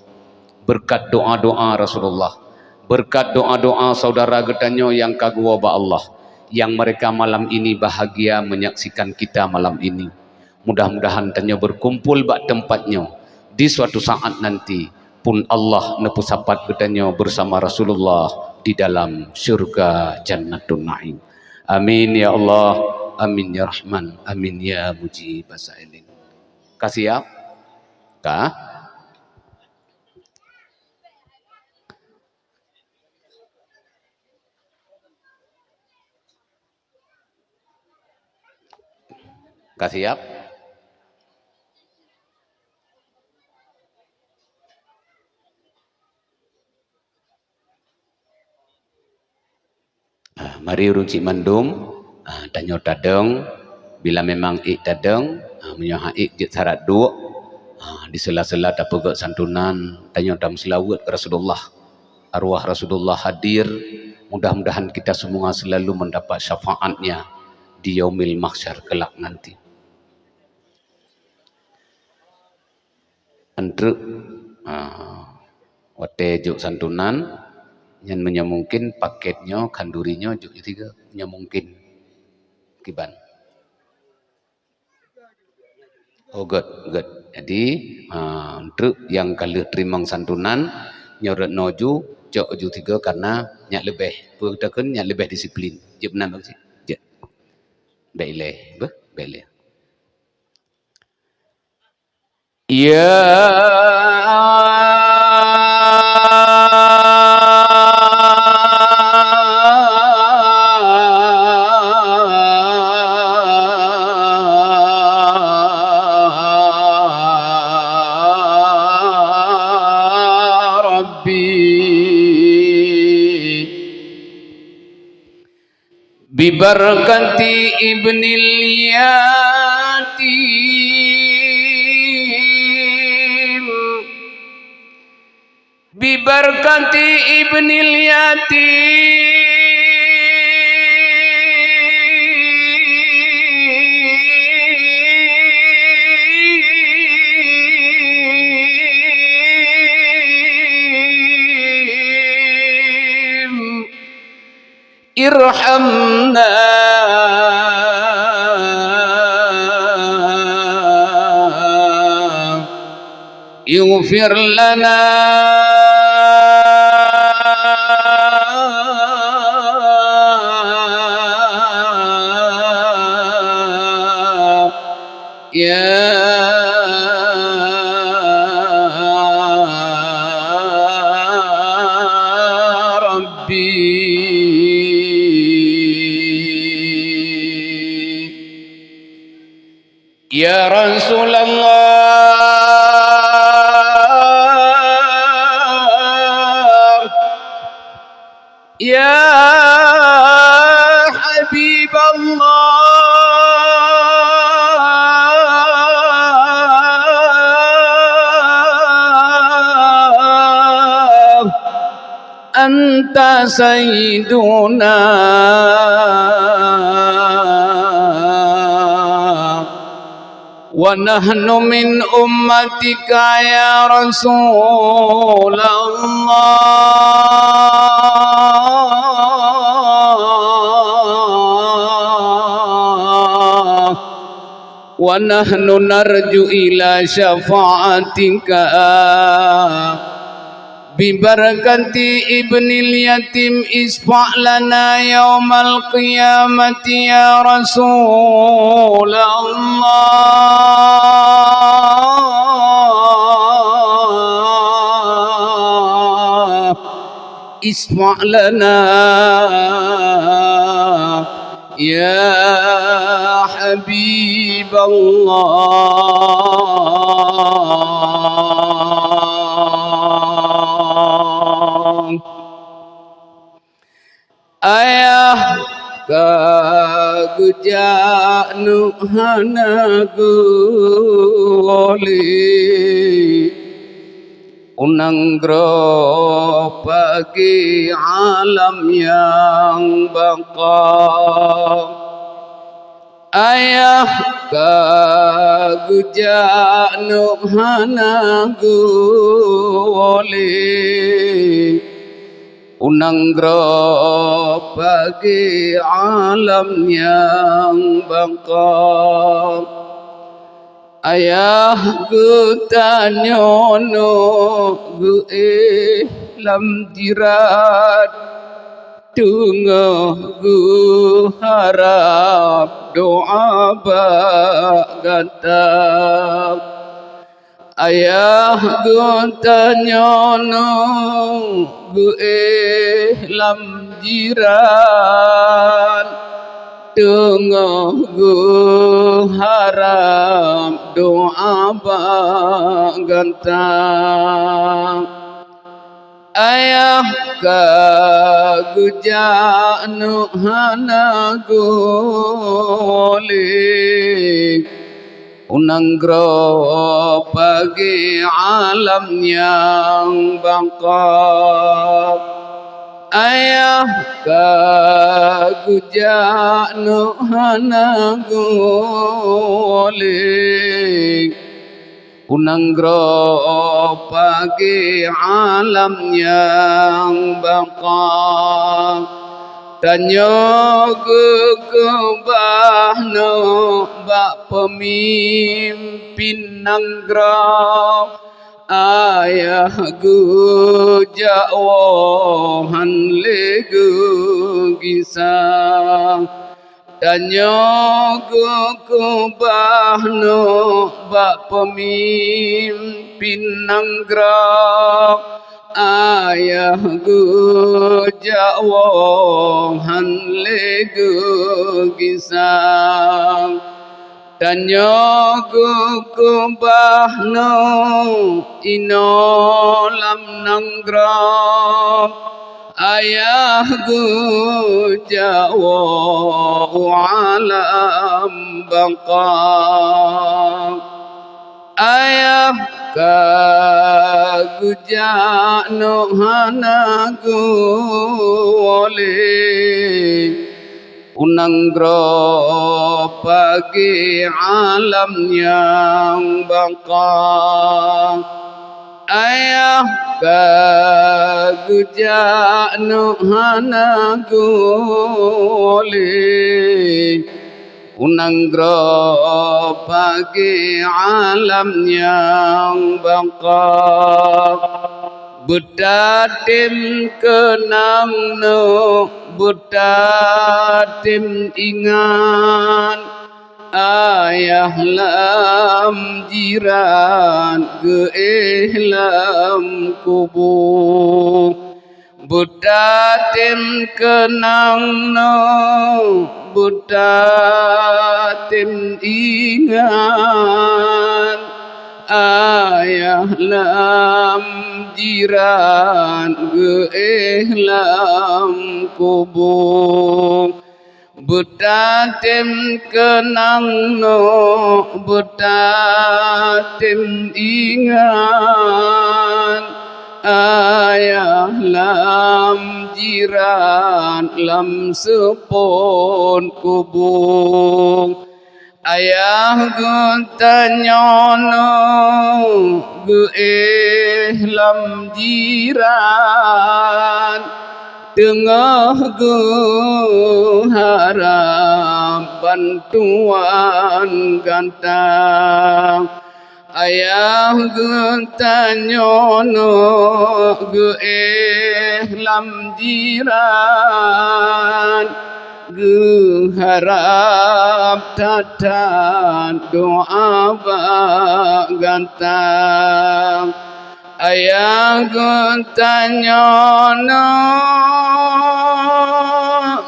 berkat doa-doa Rasulullah, berkat doa-doa saudara geutanyoe nyang ka geuwoe bak Allah, yang mereka malam ini bahagia menyaksikan kita malam ini. Mudah-mudahan tanyoe berkumpul bak teumpat nyoe di suatu saat nanti pun Allah neupeusapat geutanyoe bersama Rasulullah di dalam syurga Jannatun Naim. Amin ya Allah, amin ya Rahman, amin ya Mujib as-sa'ilin. Ka siap? Ka? Ka siap? Ah, mari ureuëng chik mandum, ah, tanyoe tadong, bila memang ék tadong, ah, meunyoe han ék jeuet sarat duek, ah, di sela-sela tapeugét santunan, tanyoe tameuseulaweuet keu Rasulullah. Arwah Rasulullah hadir, mudah-mudahan kita semua selalu mendapat syafaatnya di Yaumil Mahsyar kelak nanti. Antreuk, ah, watée jok santunan, nyan meunyoe mungkin paket nyoe, khanduri nyoe jok tiga, meunyoe mungkin. Kiban. Oh, gét, gét. Jadi, ah, antreuk nyang ka lheueh teurimong santunan, nyoe rot noe ju, cok ju tiga karena nyak leubeh. Peue takheun nyak leubeh disiplin. Jeuet meunan bak cit. Jeuet. Bék ilée, beuh, bék ilée. Ya Bibarakati ibnil yatim. Bibarakati ibnil yatim. Irhamna, ighfir lana, ya Rabbi. Ya Rasulullah, ya Habiballah, anta sayyiduna wa nahnu min ummatika ya Rasulullah. Wa nahnu narju ila syafa'atika. Bibarakati ibnil yatim isfa' lana yaumal qiyamati ya Rasulullah. Isfa' lana ya Habiballah. Ayah ka geujak neuk hana geuwoe lé. U nanggroe pagée alam nyang baqa. Ayah ka geujak neuk hana geuwoe lé. U nanggroe pagée alam nyang baqa. Ayah geutanyoe neuk geuéh lam jirat, teungoh geuharab doá bak gata. Ayah geutanyoe neuk geuéh lam jiran, teungoh geuharab doá bak gata. Ayah ka geujak neuk hana geuwoe lé. U nanggroe pagée alam nyang baqa. Ayah ka geujak neuk hana geuwoe lé. U nanggroe pagée alam nyang baqa. Tanyoe geukeubah neuk bak peumimpén nanggroe. Ayah geujak woe hán lé geugisa. Tanyoe geukeubah neuk bak peumimpén nanggroe. Ayah geujak woe hán lé geugisa. Tanyoe geukeubah neuk inoe lam nanggroe. Ayah geujak woe u alam baka. Ayah ka geujak nyoe hana geuwoe lé u nanggroe pagée alam nyang baka. Ayah ka geujak nyoe hana geuwoe lé u nanggroe pagée alam nyang baka. Beutatem keunang nyoe, beutatem ingat, ayah lam jirat geuéh lam kubu. Beutatem keunang nyoe, beutatem ingat, ayah lam jirat geuéh lam kubu. Beutatem keunang nyoe, beutatem ingat, ayah lam jirat lam seupôt kubu. Ayah geutanyoe nyoe geuéh lam jirat, teungoh geuharab bantuan gata. Ayah geutanyoe nyoe geuéh lam jirat, geuharab that-that doá bak gata. Ayah geutanyoe nyoe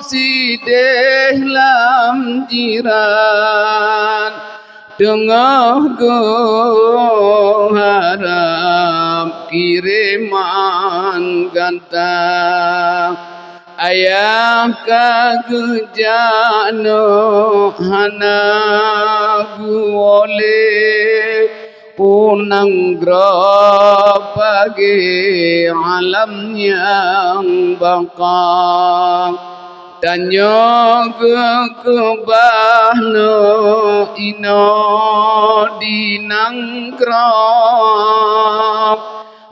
sidéh lam jirat, teungoh geuharab kireman gata. Ayah ka geujak nyoe hana geuwoe lé u nanggroe pagée alam nyang baka. Tanyoe geukeubah nyoe inoe di nanggroe,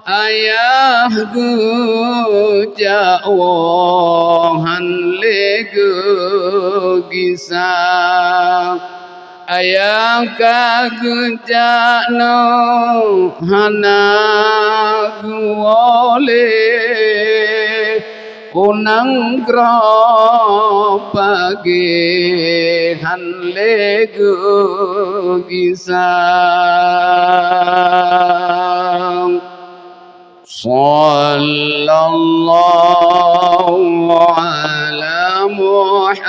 ayah geujak woe hán lé geugisa. Ayah ka geujak nyoe hana geuwoe lé u nanggroe pagée hán lé geugisa. Sallallahu ala Muhammad.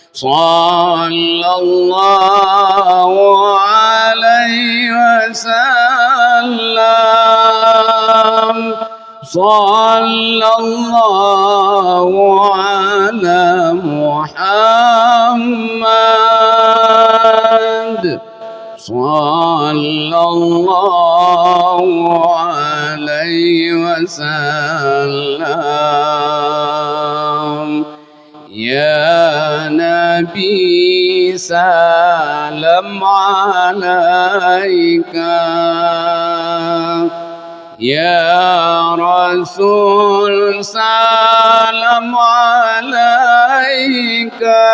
Sallallahu alaihi wasallam. Sallallahu ala Muhammad. Sallallahu alaihi wasallam. Ya Nabi, salam alaika. Ya Rasul, salam alaika.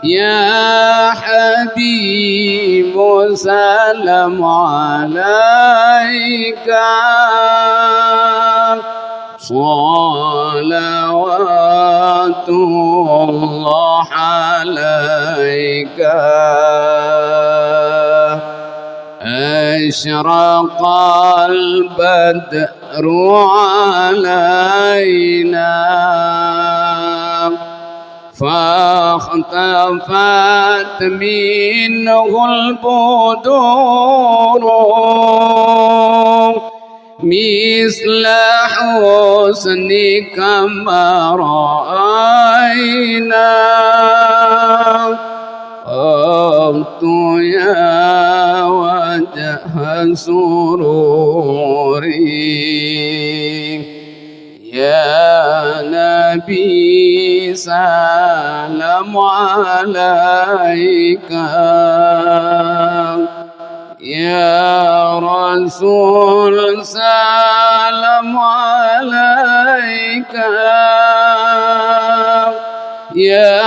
Ya Habib, salam alaika. Salawatullah alaika. Asyraqal badru alaina. فاختفت منه البدور مثل حسنك ما رأينا قط يا وجه سروري. يا نبي سلام عليك، يا رسول سلام عليك، يا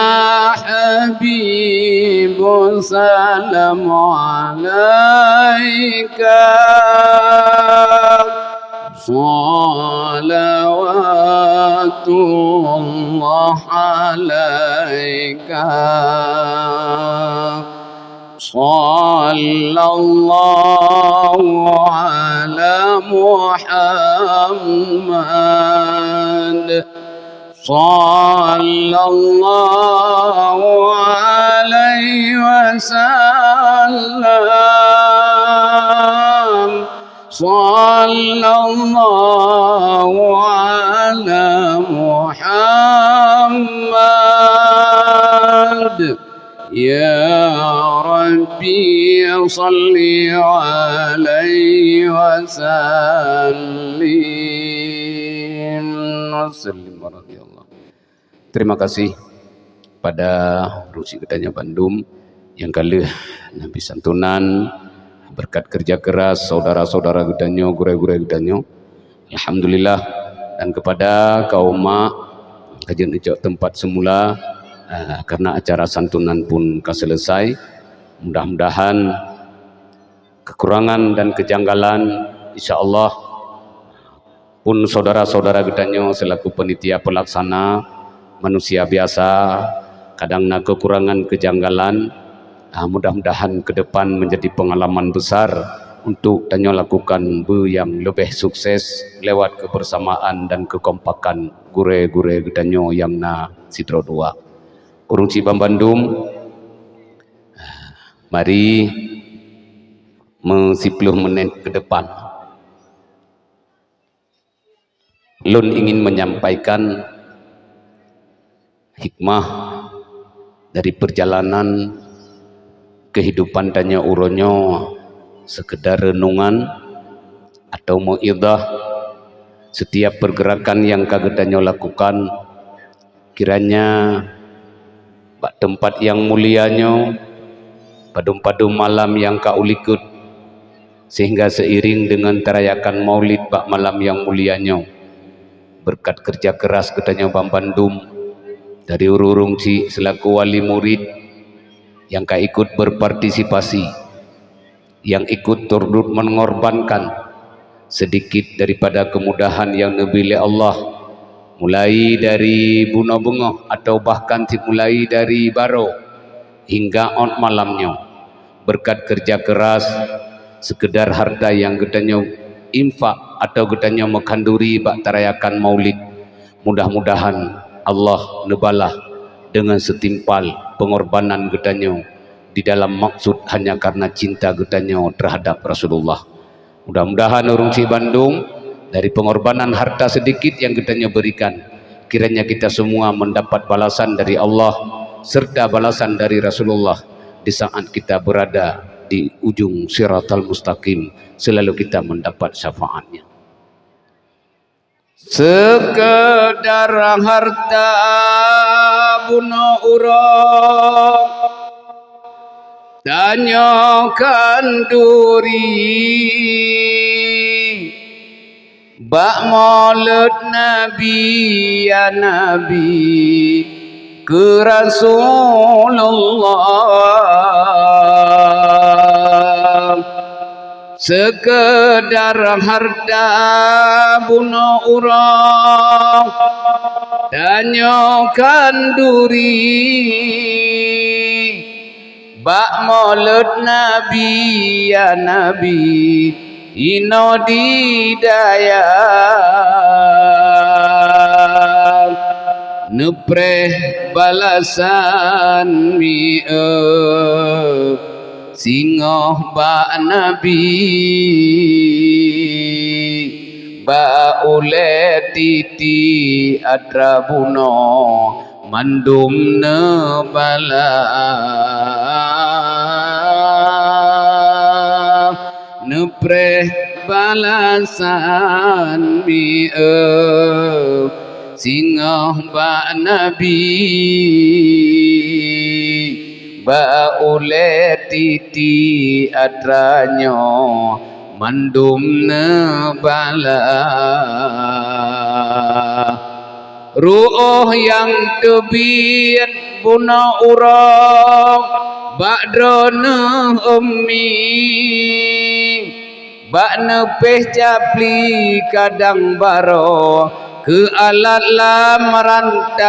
حبيب سلام عليك، صلوات الله عليك، صلى الله على محمد، صلى الله عليه وسلم، صلى الله على محمد. يا ربي صل عليه وسلم. وسلم رضي الله. Terima kasih pada ureuëng syiek geutanyoe bandum nyang ka lheueh neubri santunan berkat kerja keras saudara-saudara geutanyoe, gurée-gurée geutanyoe. Alhamdulillah, dan kepada kaum mak ka jeuet neucok teumpat seumula, eh, karena acara santunan pun ka selesai. Mudah-mudahan kekurangan dan kejanggalan, insya Allah, pun saudara-saudara geutanyoe selaku panitia pelaksana, manusia biasa, kadang na kekurangan kejanggalan, ah, mudah-mudahan ke depan menjadi pengalaman besar untuk tanyoe lakukan beu nyang leubeh sukses lewat kebersamaan dan kekompakan gurée-gurée geutanyoe nyang na sidroe dua. Ureuëng syiek banbandum, mari meusiploh menit ke depan. Lôn ingin menyampaikan hikmah dari perjalanan kehidupan tanyoe uroe nyoe, sekedar renungan atau mauidhah. Setiap pergerakan nyang ka geutanyoe lakukan, kiranya bak teumpat nyang mulia nyoe, padum-padum malam nyang ka ulikot, sehingga seiring deungon tarayakan maulid bak malam nyang mulia nyoe, berkat kerja keras geutanyoe banbandum, dari ureuëng syiek selaku wali murid nyang ka ikut berpartisipasi, nyang ikut turut mengorbankan sedikit daripada kemudahan nyang neubri lé Allah, mulai dari bunoe beungoh atau bahkan cit mulai dari barô hingga ôt malam nyoe. Berkat kerja keras, sekedar harta nyang geutanyoe infak atau geutanyoe meukhanduri bak tarayakan maulid, mudah-mudahan Allah neubalah deungon setimpal pengorbanan geutanyoe di dalam maksud hanya karena cinta geutanyoe terhadap Rasulullah. Mudah-mudahan ureuëng syiek bandum, dari pengorbanan harta sedikit yang geutanyoe berikan, kiranya kita semua mendapat balasan dari Allah serta balasan dari Rasulullah di saat kita berada di ujung siratal mustaqim, selalu kita mendapat syafaatnya. Sekedar harta bunoe uroe tanyoe khanduri bak mulod Nabi, ya Nabi, keu Rasulullah. Sekedar harta bunoe uroe tanyoe khanduri bak mulod Nabi, ya Nabi, inoe di dayah. Neupreh balasan mieu singoh bak Nabi, bak ulée titi atra bunoe mandum neubala. Neupreh balasan mieu singoh bak Nabi, bak ulée titi atra nyoe mandum neubala. Ruoh nyang teubiet bunoe uroe bak droeneuh ummi, bak neupéh capli kadang baroe keu alat lam rantang.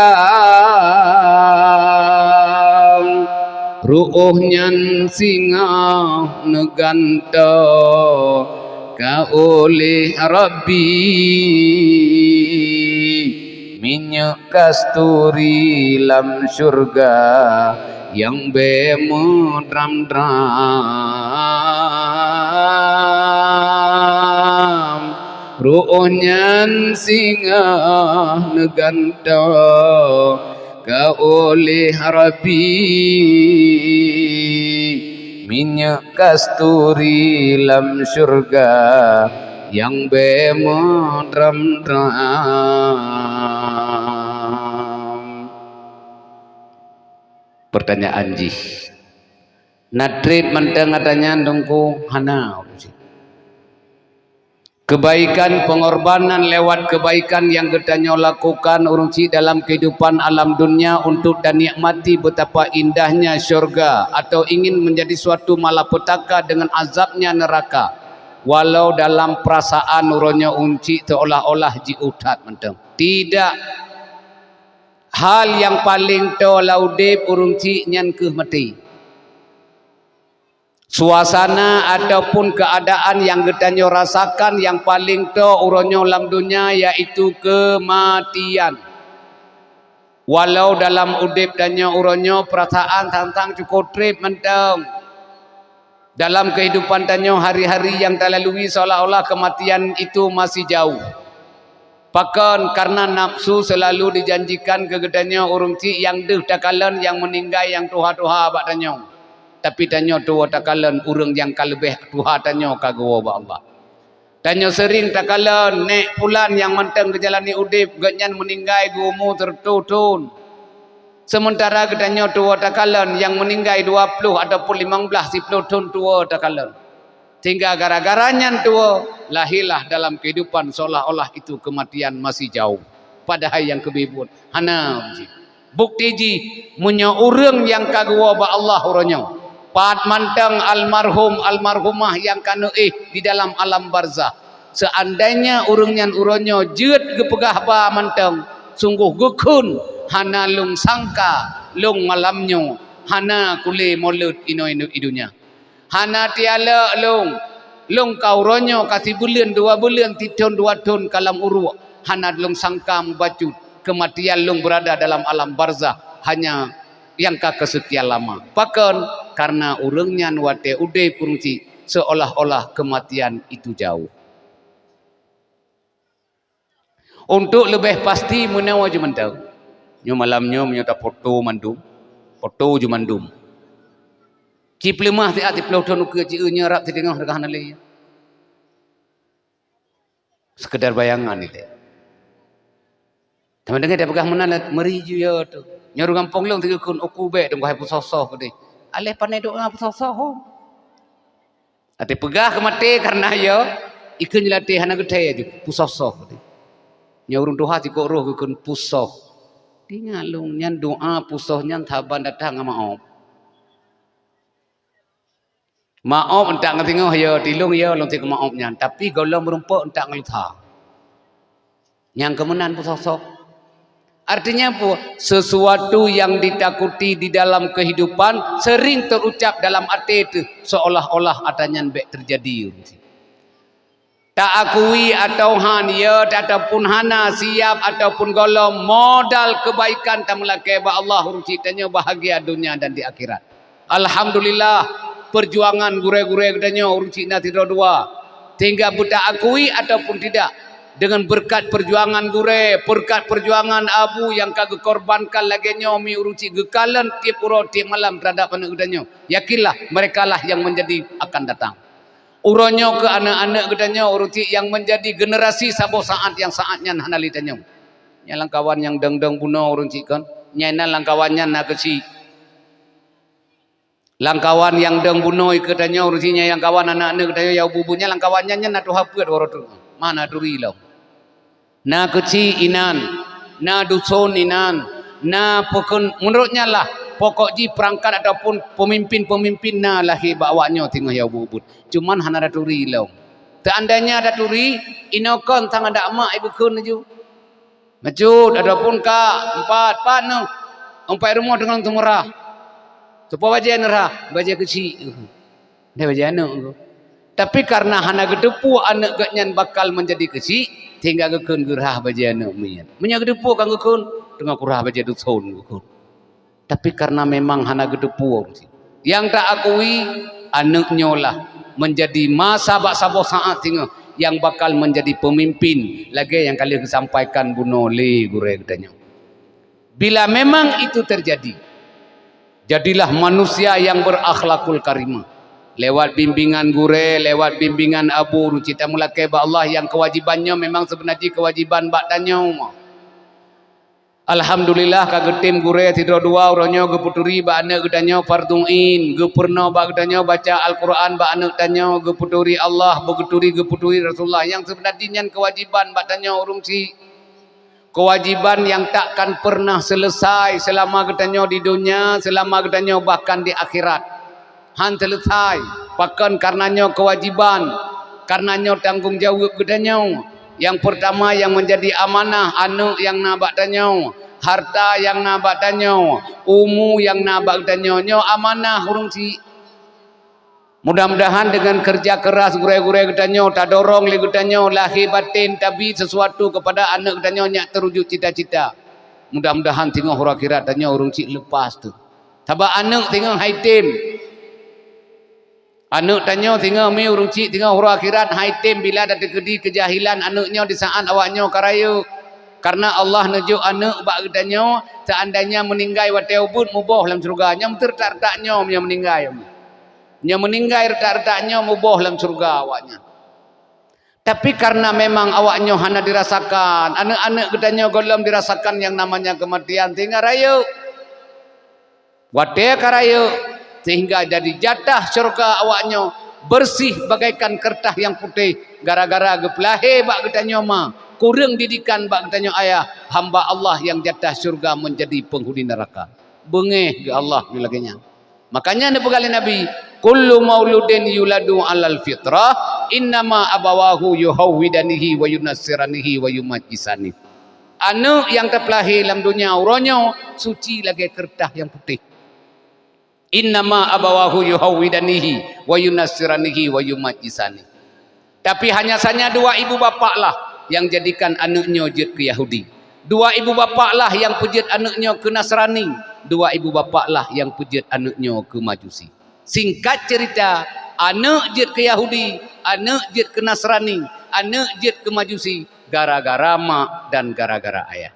Ruoh nyan singoh neugantoe ka uleh Rabbi, minyeuk kasturi lam syurga nyang bée meudram-dram. Ruoh nyan singoh neugantoe ka uleh Rabbi, minyeuk kasturi lam syurga nyang bée meudram-dram. Pertanyaan jih, na treb mantong ata nyan Teungku? Hana. Kebaikan, pengorbanan lewat kebaikan yang geutanyoe lakukan ureuëng cit dalam kehidupan alam dunia untuk tanikmati betapa indahnya syurga atau ingin menjadi suatu malapetaka dengan azabnya neraka, walau dalam perasaan uroe nyoe ureuëng cit seolah-olah jiôh that mantong. Tidak. Hal nyang paleng toe lam udeb ureuëng cit nyan kheueh maté. Suasana ataupun keadaan nyang geutanyoe rasakan nyang paleng toe uroe nyoe lam dunia, yaitu keumatian. Walau dalam udeb tanyoe uroe nyoe peurasaan sang-sang cukôp treb mantong. Dalam kehidupan tanyoe hari-hari nyang talalui seolah-olah keumatian itu masih jauh. Pakon? Kareuna nafsu seulalu dijanjikan keu geutanyoe ureuëng cit nyang deuh takalon nyang meuninggai nyang tuha-tuha bak tanyoe. Tapi tanyoe tuwoe takalon ureuëng nyang ka leubeh tuha tanyoe ka geuwoe bak Allah. Tanyoe seuring takalon nék pulan nyang mantong geujalani udeb, gobnyan meuninggai geu-umu sireutoh thon. Seumeuntara geutanyoe tuwoe takalon nyang meuninggai dua ploh ataupun limong blaih, siploh thon tuwoe takalon. Sehingga gara-gara nyan tuwoe, lahirlah dalam kehidupan seolah-olah itu kematian masih jauh. Padahai nyang keubit buet hana jih. Bukti jih, meunyoe ureuëng nyang ka geuwoe bak Allah uroe nyoe, pat mantong almarhum almarhumah nyang ka neuéh di dalam alam barzah, seandainya ureuëng nyan uroe nyoe jeuet geupeugah ba mantong, sunggoh geukheun, hana lôn sangka lôn malam nyoe hana kulé molot inoe i dunia. Hana tialek lôn, lôn ka uroe nyoe ka sibuleuen dua buleuen, sithon dua thon ka lam uruek, hana lôn sangka mubacut keumatian lôn beurada dalam alam barzah hanya nyang ka keuseukian lama. Pakon? Kareuna ureuëng nyan watée udeb ureuëng cit seolah-olah keumatian itu jauh. Untuk leubeh pasti meunoe jih mantong. Nyoe malam nyoe meunyoe tapoto mandum, poto jih mandum. Cipeuleumah siat siploh thon ukeue ci-eu nyoe rab siteungoh teuka hana lé. Sekedar bayangan ilée. Teuma deungon tapeugah meunan, meuri jih ya tu. Nyoe ureuëng gampông lôn sigeukheun uku bék dong hai peusoh-soh keudeh. Aléh pané doa peusoh-soh ho. Até peugah keu maté kareuna ya, ikheun jih lam até hana geuthée jih, peusoh-soh. Nyoe ureuëng tuha sikok roh geukheun peusoh. Ingat lôn nyan doa peusoh nyan saban datang ngon maob. Maob entak ngon singoh ya, tilông ya lôn sikok maob nyan, tapi gohlom meurumpok entak ngon lusa. Nyang keumeunan peusoh-soh. Artinya apa? Sesuatu yang ditakuti di dalam kehidupan sering terucap dalam até teuh seolah-olah ata nyan bék teujadi. Taakui atawa han, ya, ataupun hana siap ataupun gohlom, modal keubaikan tameulakée bak Allah, ureuëng chik tanyoe bahagia donya dan di akhirat. Alhamdulillah, peujuangan gurée-gurée geutanyoe ureuëng chik na sidroe dua. Sehingga beutaakui ataupun tidak, dengan berkat peujuangan gurée, berkat peujuangan abu nyang ka geukorbankan lagée nyoe mi ureuëng chik geukalon tieb uroe tieb malam teuhadap aneuëk geutanyoe, yakinlah, merekalah yang menjadi akan datang. Uroe nyoe keu aneuëk-aneuëk geutanyoe ureuëng chik nyang menjadi generasi saboh saát nyang saát nyan hana lé tanyoe. Nyan lamkawan nyang dong-dong bunoe ureuëng chik kon. Nyan na lamkawan nyan na keuchik. Lamkawan nyang dong bunoe keu tanyoe ureuëng chik nyan lamkawan aneuëk-aneuëk geutanyoe nyang ubu-ubu nyan lamkawan nyan, nyan na tuha peuet uroe tu. Mana turi lom. Na keuchik inan, na duson inan, na peukeun, meunurot nyan lah, pokok jih peurangkat ataupun peumimpén-peumimpén na lahé bak awaknyoe singoh nyang ubit-ubit. Cuman hana taturi lom. Teuandainya taturi, inoe kon sang adak mak ibeukeun laju. Macut ataupun ka empat, pat neuh, empat rumoh teungoh teumeurah. Soe po bajée neurah, bajée keuchik. Deh bajée aneuëk. Tapi karena hana geuteupeue aneuëk geuhnyan bakal menjadi keuchik, sehingga geukheun geurhah bajée aneuëk miet. Meunyoe geuteupeue kan geukheun, teungoh kurhah bajée duson geukheun. Tapi karena memang hana geuteupeue, nyang taakui aneuëk nyoe lah menjadi masa bak saboh saát singoh nyang bakal menjadi peumimpén lagée nyang ka lheueh geusampaikan bunoe lé gurée geutanyoe. Bila memang itu terjadi, jadilah manusia yang berakhlakul karimah. Lewat bimbingan gurée, lewat bimbingan abu, ureuëng chik tameulakée bak Allah nyang keuwajiban nyoe memang seubeuna jih keuwajiban bak tanyoe. Alhamdulillah ka geutem gurée sidroe dua uroe nyoe geupeuturi bak aneuëk geutanyoe fardhu ain, geupeurunoe bak geutanyoe baca Al-Quran bak aneuëk tanyoe, geupeuturi Allah, beugeuturi geupeuturi Rasulullah nyang seubeuna jih nyan keuwajiban bak tanyoe ureuëng chik. Kewajiban yang takkan pernah selesai selama geutanyoe di dunia, selama geutanyoe bahkan di akhirat. Han selesai, pakon karena nyoe kewajiban, karena nyoe tanggong jaweueb geutanyoe. Yang pertama yang menjadi amanah, aneuëk nyang na bak tanyoe, harta nyang na bak tanyoe, umu nyang na bak geutanyoe, nyoe amanah ureuëng chik. Mudah-mudahan dengan kerja keras gurée-gurée geutanyoe, tadorong lé geutanyoe lahé baten tabi sesuatu kepada aneuëk geutanyoe nyang teuwujud cita-cita. Mudah-mudahan singoh uroe akhirat tanyoe ureuëng chik lepas tu. Sabab aneuëk singoh hai tem. Aneuëk tanyoe singoh mi ureuëng chik singoh uroe akhirat hai tem bila tateukeudi keujahilan aneuëk nyoe di saát awaknyoe ka rayeuk. Karena Allah neujok aneuëk bak geutanyoe, seandainya meuninggai watée ubit muboh lam syeuruga, nyoe meuteureutak-reutak nyoe meunyoe meuninggai. Nyang meuninggai reutak-reutak nyoe muboh lam syeuruga awaknyan. Tapi karena memang awaknyoe hana dirasakan, aneuëk-aneuëk geutanyoe gohlom dirasakan yang namanya kematian sehingga rayeuk. Watée ka rayeuk, sehingga jadi jatah syeuruga awaknyoe bersih bagaikan kertas yang putih gara-gara geupeulahé bak geutanyoe ma, kureueng didikan bak geutanyoe ayah, hamba Allah yang jatah syeuruga menjadi penghuni neraka. Beungéh geuh Allah nyoe lagée nyan. Makanya neupeugah lé Nabi, "Kullu mauludin yuladu alal fitrah, innama abawahu yuhawwidanihi wa yunassiranihi wa yumajjisani." Aneuëk nyang teupeulahé lam donya uroe nyoe suci lagée keureutah nyang putéh. "Innama abawahu yuhawwidanihi wa yunassiranihi wa yumajjisani." Tapi hanya saja dua ibu bapak lah yang jadikan aneuëk nyoe jeuet keu Yahudi. Dua ibu bapak lah yang peujeuet aneuëk nyoe keu Nasrani. Dua ibu bapak lah yang peujeuet aneuëk nyoe keu Majusi. Singkat cerita, aneuëk jeuet keu Yahudi, aneuëk jeuet keu Nasrani, aneuëk jeuet keu Majusi, gara-gara mak dan gara-gara ayah.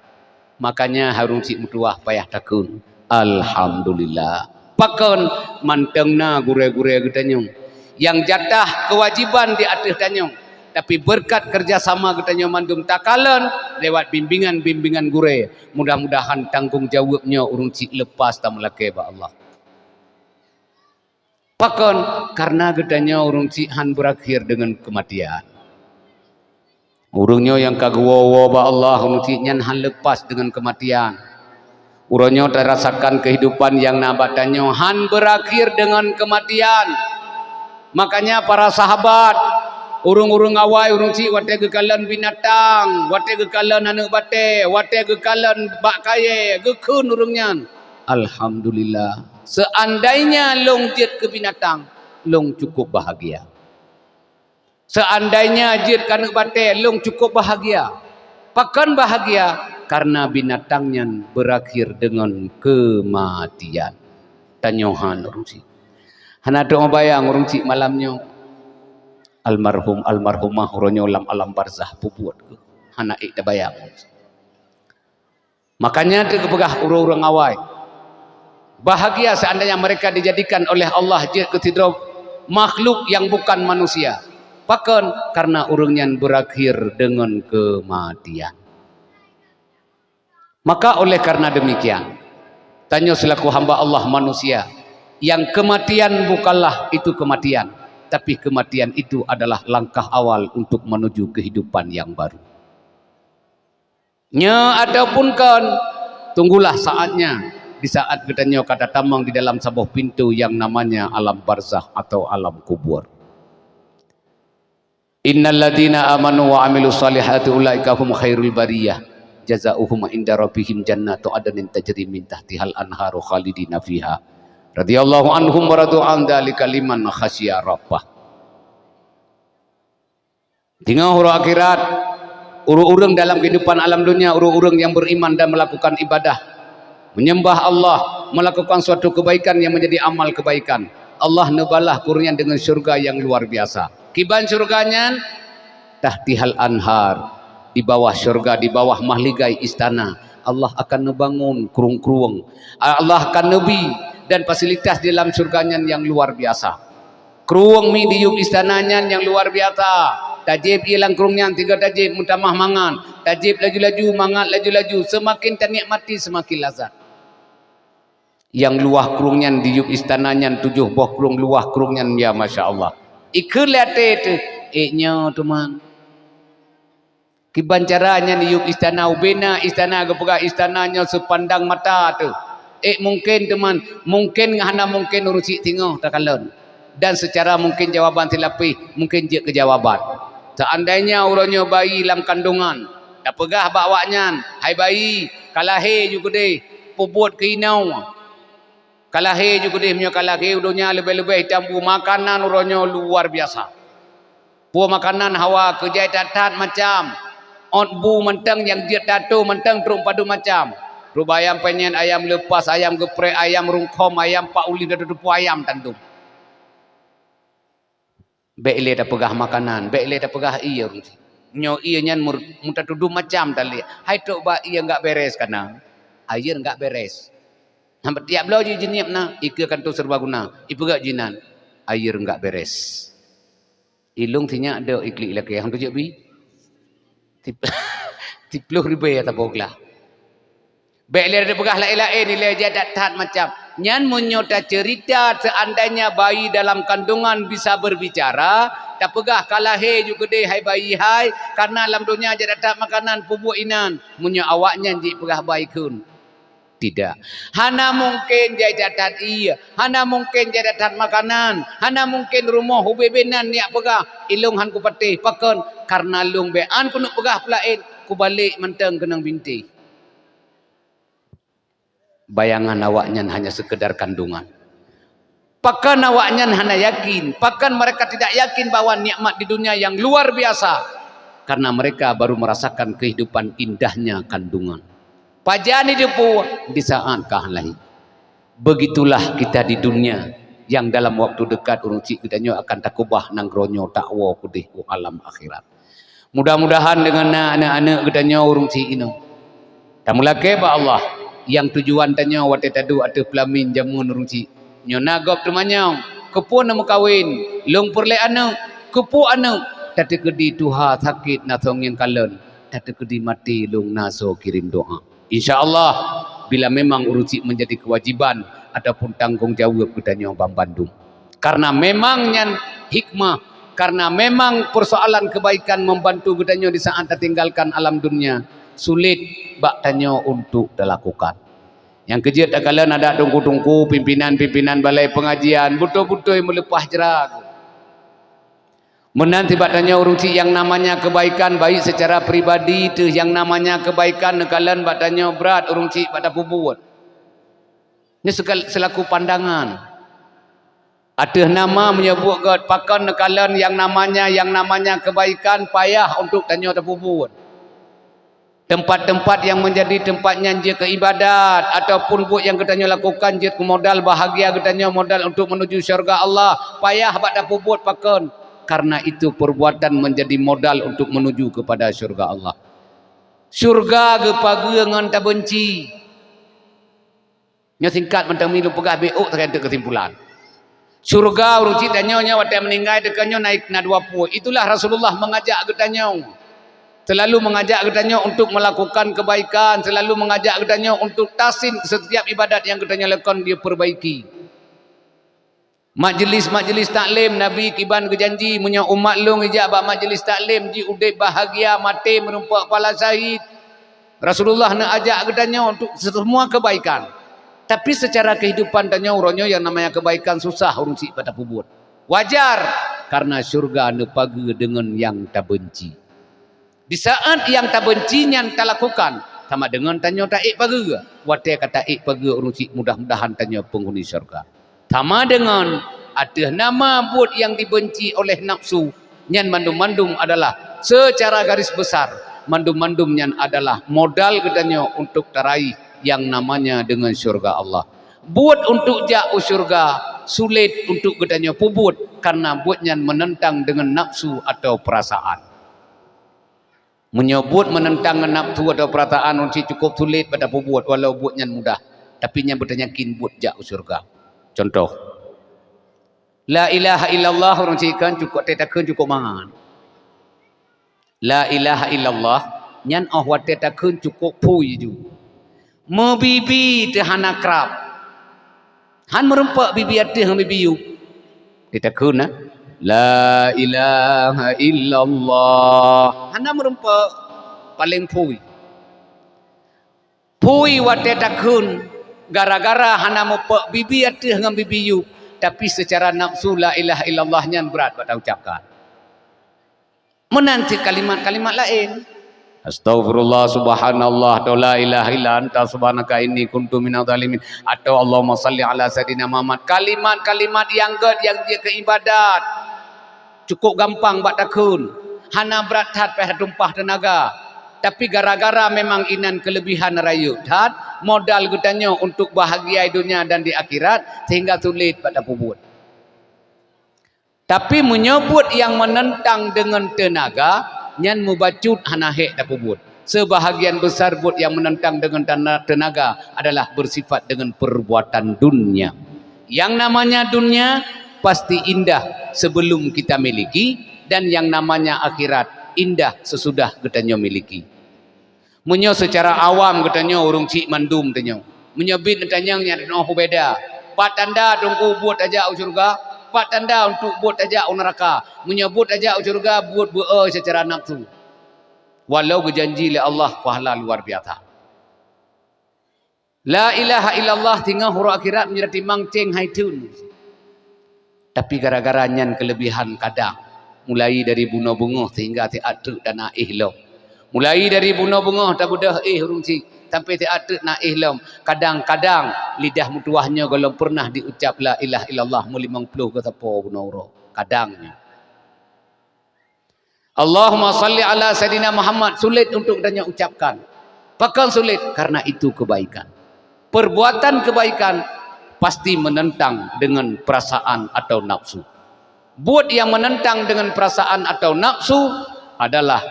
Makanya harôh cit meutuwah payah takheun, "Alhamdulillah." Pakon? Mantong na gurée-gurée geutanyoe nyang jatah keuwajéban di ateueh tanyoe, tapi beureukat keureuja sama geutanyoe mandum takalon lewat bimbingan-bimbingan gurée. Mudah-mudahan tanggong jaweueb nyoe ureuëng cit leupah tameulakée bak Allah. Pakon? Kareuna geutanyoe ureuëng cit hán beurakhir deungon keumatian. Ureuëng nyoe nyang ka geuwoe-woe bak Allah, ureuëng cit nyan hán leupah deungon keumatian. Uroe nyoe tarasakan keuhidupan nyang na bak tanyoe hán beurakhir deungon keumatian. Makanya para sahabat, ureuëng-ureuëng awai ureuëng cit watée geukalon binatang, watée geukalon aneuëk batée, watée geukalon bak kayée, geukheun ureuëng nyan, "Alhamdulillah, seandainya lôn jeuet keu binatang, lôn cukup bahagia." Seandainya jeuet keuneuk batée, lôn cukup bahagia. Pakon bahagia? Karena binatang nyan berakhir dengan kematian. Tanyoe han ureuëng chik. Hana teubayang ureuëng chik malam nyoe. Almarhum, almarhumah uroe nyoe lam alam barzah peubuet keuh. Hana ék tabayang. Makanya teupeugah ureuëng-ureuëng awai, bahagia seandainya mereka dijadikan oleh Allah jeuet keu sidroe makhluk yang bukan manusia. Pakon? Karena ureuëng nyan berakhir dengan kematian. Maka oleh karena demikian, tanyoe selaku hamba Allah manusia, yang kematian bukanlah itu kematian, tapi kematian itu adalah langkah awal untuk menuju kehidupan yang baru. Nyoe ataupun kon, tunggulah saatnya, di saat geutanyoe ka tatamong di dalam saboh pintu yang namanya alam barzah atau alam kubur. Innal ladzina amanu wa amilus salihati ulaika hum khairul bariyah, jazaohum inda rabbihim jannatu adnin tajri min tahtihal anharu khalidina fiha, radhiyallahu anhum wa radu an, dzalika liman khasyiya rabbah. Teungoh uroe akhirat, ureuëng-ureuëng dalam kehidupan alam dunia, ureuëng-ureuëng yang beriman dan melakukan ibadah, menyembah Allah, melakukan suatu kebaikan yang menjadi amal kebaikan, Allah neubalah keu ureuëng nyan dengan syurga yang luar biasa. Kiban syurga nyan? Tahtihal anhar, di bawah syurga, di bawah mahligai istana, Allah akan neubangun krueng-krueng. Allah akan neubi dan fasilitas di dalam syurga nyan yang luar biasa. Krueng mi diyueb istana nyan nyang luar biasa. Tajieb ié lam krueng nyan sigoe tajieb meutamah mangat. Tajieb laju-laju, mangat laju-laju. Seumaken tanikmati, seumaken lazat. Nyang luwah krueng nyan diyueb istana nyan tujoh boh krueng luwah krueng nyan, ya masya Allah. Ikheun lé até teuh, ék nyoe teuma. Kiban cara nyan yub istana, ubena istana, geupeugah istana nyoe seupandang mata teuh. Ék mungken teuma, mungken ngon hana mungken ureuëng syiek singoh takalon. Dan seucara mungken jawaban silapéh, mungken jeuet keu jawaban. Seandainya uroe nyoe bayi lam kandongan, tapeugah bak awaknyan, "Hai bayi, ka lahé ju keudeh, peubuet keu inoe. Ka lahé ju keudeh, meunyoe ka lahé u donya leubeh-leubeh itam bu makanan uroe nyoe luar biasa." Peue makanan hawa keu jai that-that macam. Ôt bu mantong nyang jeuet tato mantong trok padum macam. Ruba ayam penyet, ayam leupas, ayam geupreh, ayam rungkhom, ayam pak ulih, dan tupu ayam tandum. Bék lé tapeugah makanan, bék lé tapeugah ié. Nyoe ié nyan mur-, meutatudum macam talé. Hai trok bak ié enggak beres kana. Air enggak beres. Sampai tiap bloe jih jiniep na, ikeue kanto serbaguna, ipeugah jinan, air enggak beres. Ilong sinyak dok iklik lakée hang tujok bi. Tip-, tiploh ribée atawa glah. Bék lé tapeugah laén-laén, ilée jai that-that macam. Nyan meunyoe taceurita seandainya bayi dalam kandongan bisa berbicara, tapeugah ka lahé ju keudeh hai bayi hai, karena lam donya jai that-that makanan peubuet inan. Meunyoe awaknyan jipeugah bayi kheun. Tidak. Hana mungken jai that-that ié, hana mungken jai that-that makanan, hana mungken rumoh ubé-bé nan niyak peugah, "Ilong han kupatéh." Pakon? Karena lông bék an keuneuk peugah peulaén, kubalek mantong keunong bintéh. Bayangan awaknyan hanya sekedar kandungan. Pakon awaknyan hana yakin? Pakon mereka tidak yakin bahwa nikmat di dunia yang luar biasa? Karena mereka baru merasakan kehidupan indahnya kandungan. Pajan jiteupeue? Di saat ka lahé. Begitulah kita di dunia yang dalam waktu dekat ureuëng syiek geutanyoe akan takubah nanggroe nyoe takwoe keudeh u alam akhirat. Mudah-mudahan deungon na aneuëk-aneuëk geutanyoe ureuëng syiek inoe, tameulakée bak Allah nyang tujuan tanyoe watée taduek ateueh peulamin jameun ureuëng syiek. Nyoe na gob teumanyong, "Keupeue neumeukawen? Lông peureulée aneuëk? Keupeue aneuëk?" Tateukeudi tuha sakét na soe ngieng kalon, tateukeudi maté lông na soe kirém doá. Insya Allah, bila memang ureuëng syiek menjadi kewajiban ataupun tanggong jaweueb geutanyoe banmandum. Karena memang nyan hikmah, karena memang persoalan kebaikan membantu geutanyoe di saat tatinggalkan alam dunia, sulit bak tanyoe untuk talakukan. Nyang keujeuet takalon adak teungku-teungku, pimpinan-pimpinan balai pengajian, beutôi-beutôi meuleupah jra. Meunan sibak tanyoe ureuëng syiek nyang namanya kebaikan, baik secara pribadi teuh nyang namanya kebaikan neukalon bak tanyoe brat ureuëng syiek bak tapeubuet. Nyoe sekal-, selaku pandangan. Ateueh nama meunyoe buet gét, pakon neukalon nyang namanya, nyang namanya kebaikan payah untuk tanyoe tapeubuet. Tempat-tempat yang menjadi tempat nyan jeuet keu ibadat ataupun buet nyang geutanyoe lakukan jeuet keu modal bahagia geutanyoe, modal untuk menuju syurga Allah, payah bak tapeubuet. Pakon? Karena itu perbuatan menjadi modal untuk menuju kepada syurga Allah. Syurga geupageue ngon tabenci. Nyoe singkat mantong mi lôn peugah, beuôk sagai teuk keusimpulan. Syurga ureuëng cit tanyoe nyoe watée meuninggai teuka nyoe naik na dua pue. Itulah Rasulullah mengajak geutanyoe. Selalu mengajak geutanyoe untuk melakukan kebaikan, selalu mengajak geutanyoe untuk tahsin setiap ibadat nyang geutanyoe lakukan diperbaiki. Majlis-majlis taklim, Nabi kiban geujanji, meunyoe umat lôn ijak bak majlis taklim, jiudeb bahagia, maté meurumpok pala syahid. Rasulullah neuajak geutanyoe untuk semua kebaikan. Tapi secara kehidupan tanyoe uroe nyoe nyang namanya kebaikan susah ureuëng cit bak tapeubuet. Wajar, karena syurga neupageue deungon nyang tabenci. Di saat nyang tabenci nyan talakukan, sama deungon tanyoe taék pageue. Watée ka taék pageue ureuëng cit, mudah-mudahan tanyoe peunghuni syurga. Sama deungon ateueh nama buet nyang dibenci oleh nafsu, nyan mandum-mandum adalah secara garis besar, mandum-mandum nyan adalah modal geutanyoe untuk taraih nyang namanya deungon syurga Allah. Buet untuk jak u syurga sulet untuk geutanyoe peubuet, karena buet nyan meunentang deungon nafsu atau perasaan. Meunyoe buet meunentang ngon nafsu atau perasaan, ureuëng cit cukup sulet bak tapeubuet, walau buet nyan mudah, tapi nyan beutanyakén buet jak u syurga. Contoh, la ilaha illallah ureuëng cit kan cukup, watée takheun cukup mangat. La ilaha illallah nyan óh watée takheun cukup phui ju. Meubibi teuh hana krab. Han meurumpok bibi ateueh ngon bibi yup. Ditakheun na, la ilaha illallah. Hana meurumpok, paleng phui. Phui watée takheun gara-gara hana mupok bibi ateueh ngon bibi yup, tapi secara nafsu la ilaha illallah nyan brat bak taucapkan. Meunan cit kalimat-kalimat laén. Astaghfirullah, subhanallah, atau la ilaha illa anta subhanaka inni kuntu minadh dhalimin, atau Allahumma salli ala sayidina Muhammad. Kalimat-kalimat nyang gét nyang jeuet keu ibadat. Cukup gampang bak takheun. Hana brat that payah tumpah teunaga. Tapi gara-gara memang inan keulebihan rayeuk that, modal geutanyoe untuk bahagia di dunia dan di akhirat, sehingga sulet bak tapeubuet. Tapi meunyoe buet nyang meunentang deungon teunaga, nyan mubacut hana hék tapeubuet. Seubahagian beusar buet nyang meunentang deungon tana-, teunaga adalah beusifat deungon peurbuatan dunia. Nyang namanya dunia pasti indah sebelum kita miliki, dan nyang namanya akhirat indah sesudah geutanyoe miliki. Meunyoe seucara awam geutanyoe ureuëng cit mandum tanyoe, meunyoe biet neutanyong nyang tanoh peubeda, pat tanda teungku buet tajak u syeuruga, pat tanda untuk buet tajak u neuraka. Meunyoe buet tajak u syeuruga, buet beu-e seucara nafsu, walau geujanji lé Allah pahala luar biasa. La ilaha illallah singoh uroe akhirat meunyoe tatimang céng hai theun. Tapi gara-gara nyan keulebihan kadang, mulai dari bunoe beungoh sehingga siat treuk tana éh lom. Mulai dari bunoe beungoh tabeudôh éh ureuëng cit, sampai siat treuk na éh lom. Kadang-kadang lidah meutuwah nyoe gohlom peureunah diucap la ilaha illallah meulimong ploh geusapo bunoe uroe. Kadang nyoe. Allahumma salli ala Sayyidina Muhammad, sulit untuk tanyoe ucapkan. Pakon sulit? Karena itu kebaikan. Perbuatan kebaikan pasti menentang dengan perasaan atau nafsu. Buet nyang menentang dengan perasaan atau nafsu adalah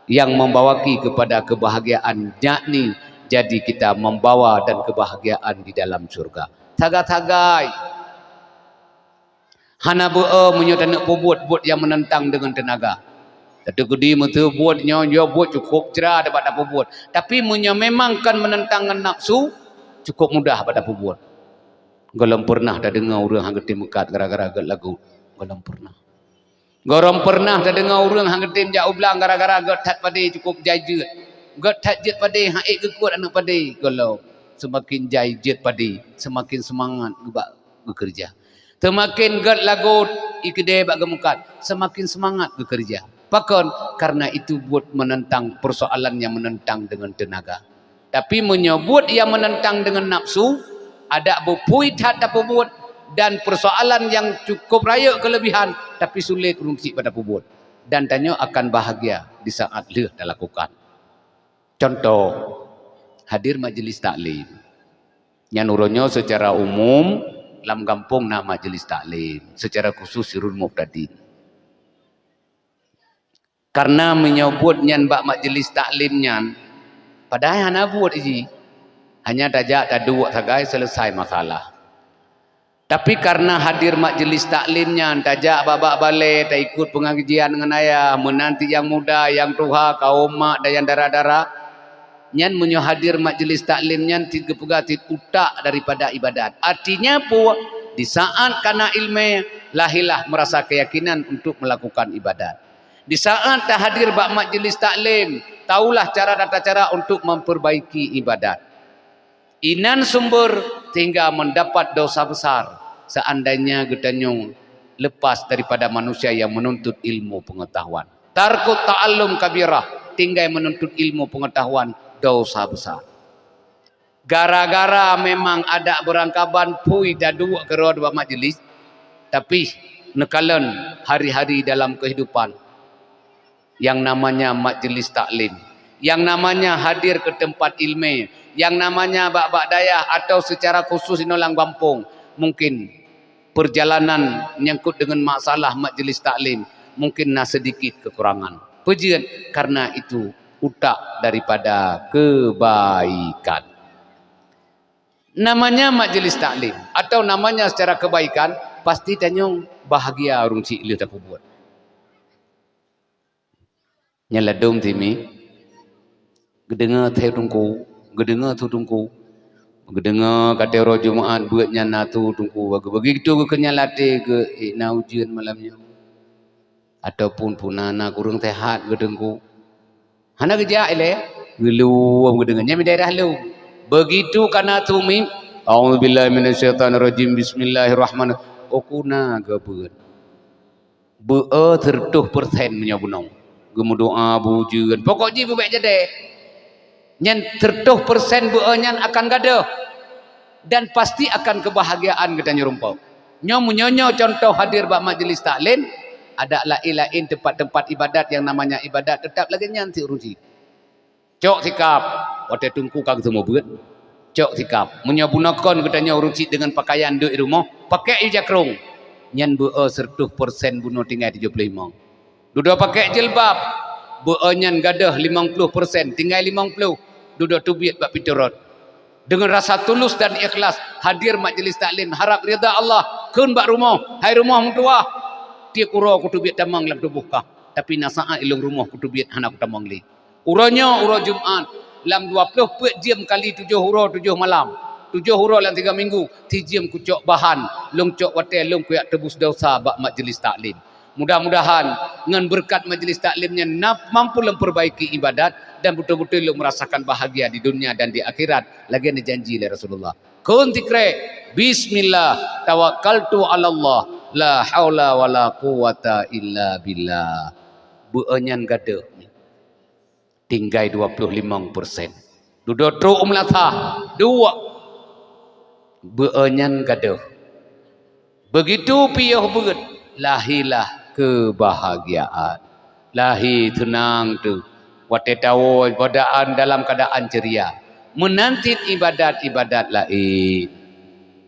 yang membawaki kepada kebahagiaan, yakni jadi kita membawa dan kebahagiaan di dalam syurga. Sagai-sagai. Hana beu-e meunyoe taneuk peubuet buet nyang meunentang deungon teunaga. Teukeudi meuseu buet nyoe, nyoe buet cukôp cra bak tapeubuet. Tapi meunyoe memang kon meunentang ngon nafsu, cukôp mudah bak tapeubuet. Gohlom peureunah tadeungoe ureuëng han geutem meukat gara-gara gét lagot. Gohlom peureunah. Gohlom peureunah tadeungoe ureuëng han geutem jak u blang gara-gara gét that padé cukôp jai jeuet. Gét that jeuet padé, han ék geukot aneuëk padé. Gohlom. Seumaken jai jeuet padé, seumaken seumangat geubak geukeureuja. Seumaken gét lagot i keudè bak geumeukat, seumaken seumangat geukeureuja. Pakon? Karena itu buet meunentang, persoalan nyang meunentang deungon teunaga. Tapi meunyoe buet nyang meunentang deungon nafsu, adak beupui that tapeubuet, Dan persoalan yang cukup rayeuk kelebihan, tapi sulet ureuëng syiek bak tapeubuet. Dan tanyoe akan bahagia di saat lheueh talakukan. Contoh, hadir majlis taklim. Nyan uroe nyoe secara umum lam gampông na majlis taklim, secara khusus Sirul Mubtadin. Karena meunyoe buet nyan bak majlis taklim nyan, padahai hana buet jih, hanya tajak taduek sagai, selesai masalah. Tapi karena hadir majlis taklim nyan, tajak bak-bak balè, taikut pengajian ngon ayah, meunan cit nyang muda, nyang tuha, kaum mak dan nyang dara-dara, nyan meunyoe hadir majlis taklim nyan cit geupeugah cit utak daripada ibadat. Artinya peue? Di saat kana ileumèe, lahirlah merasa keyakinan untuk melakukan ibadat. Di saat tahadir bak majlis taklim, tahulah cara tata cara untuk memperbaiki ibadat. Inan sumber sehingga mendapat dosa besar seandainya geutanyoe lepas daripada manusia yang menuntut ilmu pengetahuan. Tarkut ta'allum kabirah, tinggai menuntut ilmu pengetahuan, dosa besar. Gara-gara memang adak beurangkaban phui taduek keudroe bak majlis, tapi neukalon hari-hari dalam kehidupan. Yang namanya majlis taklim, yang namanya hadir ke tempat ilmu, yang namanya bak-bak dayah atau secara khusus inoe lam gampông, mungkin perjalanan nyangkut dengan masalah majlis taklim mungkin na sedikit kekurangan. Peue jeuet? Karena itu utak daripada kebaikan. Namanya majlis taklim atau namanya secara kebaikan, pasti tanyoe bahagia ureuëng syiek lheueh tapeubuet. Nyan ladôm timi, geudeungoe thèe teungku, geudeungoe su teungku, geudeungoe ka thèe uroe Jumat beuet nyan na su teungku, begitu geukeunyan latèe geuh, "Eh, na ujeuen malam nyoe." Ataupun peue na, na kureueng seuhat geuh teungku. Hana geujak ilèe, geulom geudeungoe. Nyan mi daerah lôn. Begitu kana su miet, "A'udzubillahi minasyaitonirrajim, bismillahirrahmanirrahim." Oh, kuna geubeuet. Beu-e seureutôh persen meunyoe bunoe. Geumeudoa beuujeuen. Pokok jih beubèk jadèe. Nyan seureutôh persen beu-e nyan akan gadôh. Dan pasti akan keubahgiaan geutanyoe rumpok. Nyoe meunyoe nyoe contoh hadir bak majlis taklim, adak laén-laén teumpat-teumpat ibadat nyang namanya ibadat teutap lagèe nyan si ureueng jih. Cok sikap, watèe teungku ka geuseumeubeuet. Cok sikap. Meunyoe bunoe kon geutanyoe ureueng syiek deungon pakaian duek i rumoh, pakèk ija krông. Nyan beu-e seureutôh persen bunoe tinggai tujoh ploh limong. Dudoe pakèk jilbab, beu-e nyan gadôh limong ploh persen, tinggai limong ploh. Dudoe teubiet bak pintoe rot. Deungon rasa tulus dan ikhlas hadir majlis taklim, harap ridha Allah, kheun bak rumoh, "Hai rumoh meutuwah, tiep uroe kuteubiet tamong lam tuboh kah, tapi na saát i lôn rumoh kuteubiet hana kutamong lé." Uroe nyoe uroe Jumat, lam dua ploh peuet jeuem kali tujoh uroe tujoh malam, tujoh uroe lam tiga minggu, sijeuem kucok bahan, lôn cok watèe lôn kujak teubus desya bak majlis taklim. Mudah-mudahan ngon beureukat majlis taklim nyan na mampu lôn peurbaiki ibadat dan beutôi-beutôi lôn meurasakan bahagia di dunia dan di akhirat, lagèe neujanji lé Rasulullah. Kheun sikrek, "Bismillah, tawakkaltu 'alallah, la haula wala quwwata illa billah." Beu-e nyan gadôh. Tinggai dua ploh limong persen. Dudoe trok u meulasah, duek. Beu-e nyan gadôh. Begitu piôh beuet, lahirlah keubahgiaan. Lahé seunang teuh. Watèe tawoe ibadat dalam keuadaan ceuria. Meunan cit ibadat-ibadat laén.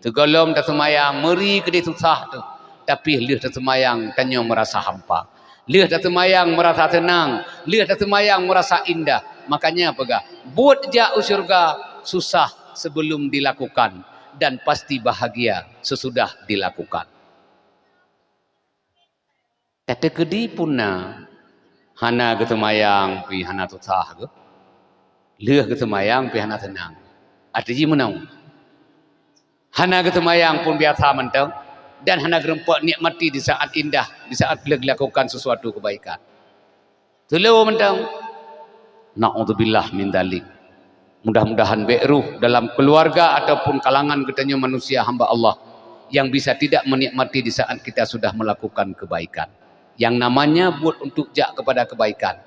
Sigohlom taseumayang, meuri keudéh susah teuh, tapi lheueh taseumayang tanyoe meurasa hampa. Lheueh taseumayang meurasa seunang, lheueh taseumayang meurasa indah. Makanya peugah, "Buet jak u syeuruga susah sebelum dilakukan, dan pasti bahagia sesudah dilakukan." Tateukeudi pun na hana geuseumayang pih hana susah geuh. Lheueh geuseumayang pih hana seunang. Até jih meunoe. Hana geuseumayang pun biasa mantong dan hana geureumpok nikmati di saat indah, di saat lheueh geulakukan sesuatu kebaikan. Teulo mantong. Naudzubillah min dzalik. Mudah-mudahan bèk rôh dalam keuluwarga ataupun kalangan geutanyoe manusia hamba Allah yang bisa tidak menikmati di saat kita sudah melakukan kebaikan. Yang namanya buet untuk jak kepada kebaikan,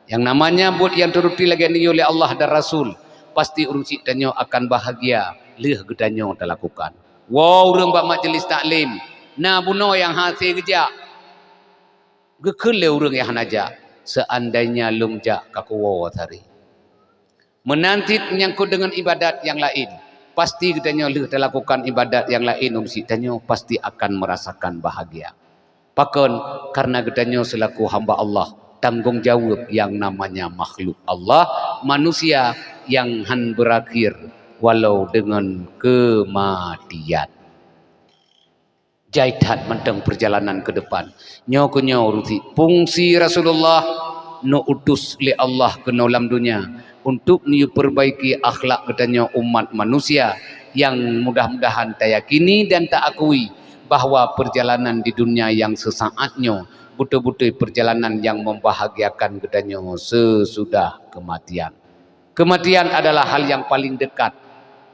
yang namanya buet nyang turuti lagèe nyoe lé Allah dan Rasul, pasti ureueng syiek tanyoe akan bahagia lheueh geutanyoe talakukan. Woe ureuëng bak majlis taklim, na bunoe nyang hase geujak. Geukheun lé ureuëng nyang hana jak, "Seandainya lôn jak ka kuwoe tari." Meunan cit menyangkut deungon ibadat nyang laén, pasti geutanyoe lheueh talakukan ibadat nyang laén ureuëng syiek tanyoe pasti akan meurasakan bahagia. Pakon? Karena geutanyoe seulaku hamba Allah, tanggong jaweueb nyang namanya makhluk Allah, manusia nyang hán beurakhir walau deungon keumatian. Jai that mantong peurjalanan keu depan. Nyoe keuh nyoe ureuëng syiek, fungsi Rasulullah neuutus lé Allah keunoe lam donya untuk neuyue peurbaiki akhlak geutanyoe umat manusia nyang mudah-mudahan tayakini dan taakui bahwa peurjalanan di donya nyang seusaát nyoe beutôi-beutôi peurjalanan nyang membahagiakan geutanyoe sesudah keumatian. Keumatian adalah hal nyang paleng dekat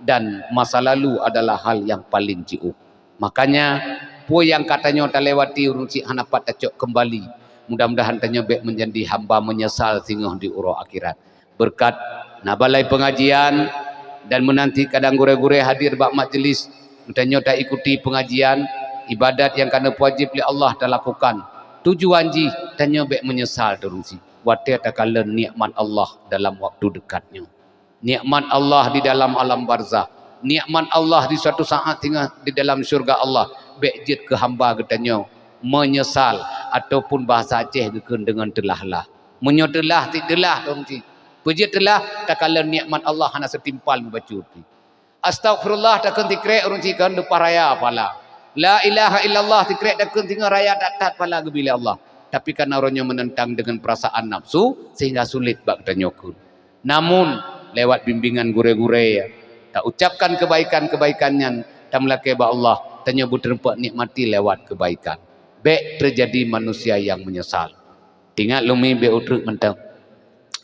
dan masa lalu adalah hal nyang paleng jiôh. Makanya, peue nyang ka tanyoe talewati ureuëng syiek hana pat tacok keumbali. Mudah-mudahan tanyoe bék meunjadi hamba meunyeusal singoh di uroe akhirat. Beureukat na balai peungajian dan meunanti kadang gurée-gurée hadir bak majlis, geutanyoe taikuti peungajian, ibadat nyang ka neupeuwajéb lé Allah talakukan. Tujuan jih tanyoe bék meunyeusal ureuëng syiek watée takalon nikmat Allah dalam waktu dekat nyoe. Nikmat Allah di dalam alam barzakh, nikmat Allah di suatu saát singoh di dalam syurga Allah, bék jeuet keu hamba geutanyoe meunyeusal ataupun bahasa Aceh geukheun deungon teulah-lah. Meunyoe teulah, ti teulah ureuëng syiek. Peue jeuet teulah? Takalon nikmat Allah hana seutimpal meubacut pih. Astaghfirullah takheun sikrek ureuëng syiek kheun leupah raya pahala. La ilaha illallah sikrek takheun singoh raya that-that pahala geubri lé Allah. Tapi karena uroe nyoe meunentang deungon peurasaan nafsu sehingga sulit bak geutanyoe kheun. Namun, lewat bimbingan gurée-gurée, taucapkan keubaikan-keubaikan nyan, tameulakée bak Allah, tanyoe beuteurimpat nikmati lewat keubaikan. Bék teujadi manusia nyang meunyeusal. Ingat lôn mi bék uteuk mantong.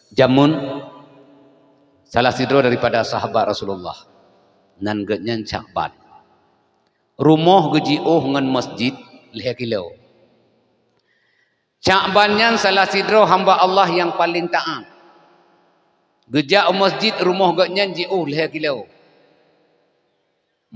Jameun salah sidroe daripada sahabat Rasulullah, nan geuhnyan Sya'ban. Rumoh geuh jiôh ngon masjid lhée kilo. Sya'ban nyan salah sidroe hamba Allah nyang paleng taát. Geujak u masjid rumoh geuhnyan jiôh lhée kilo.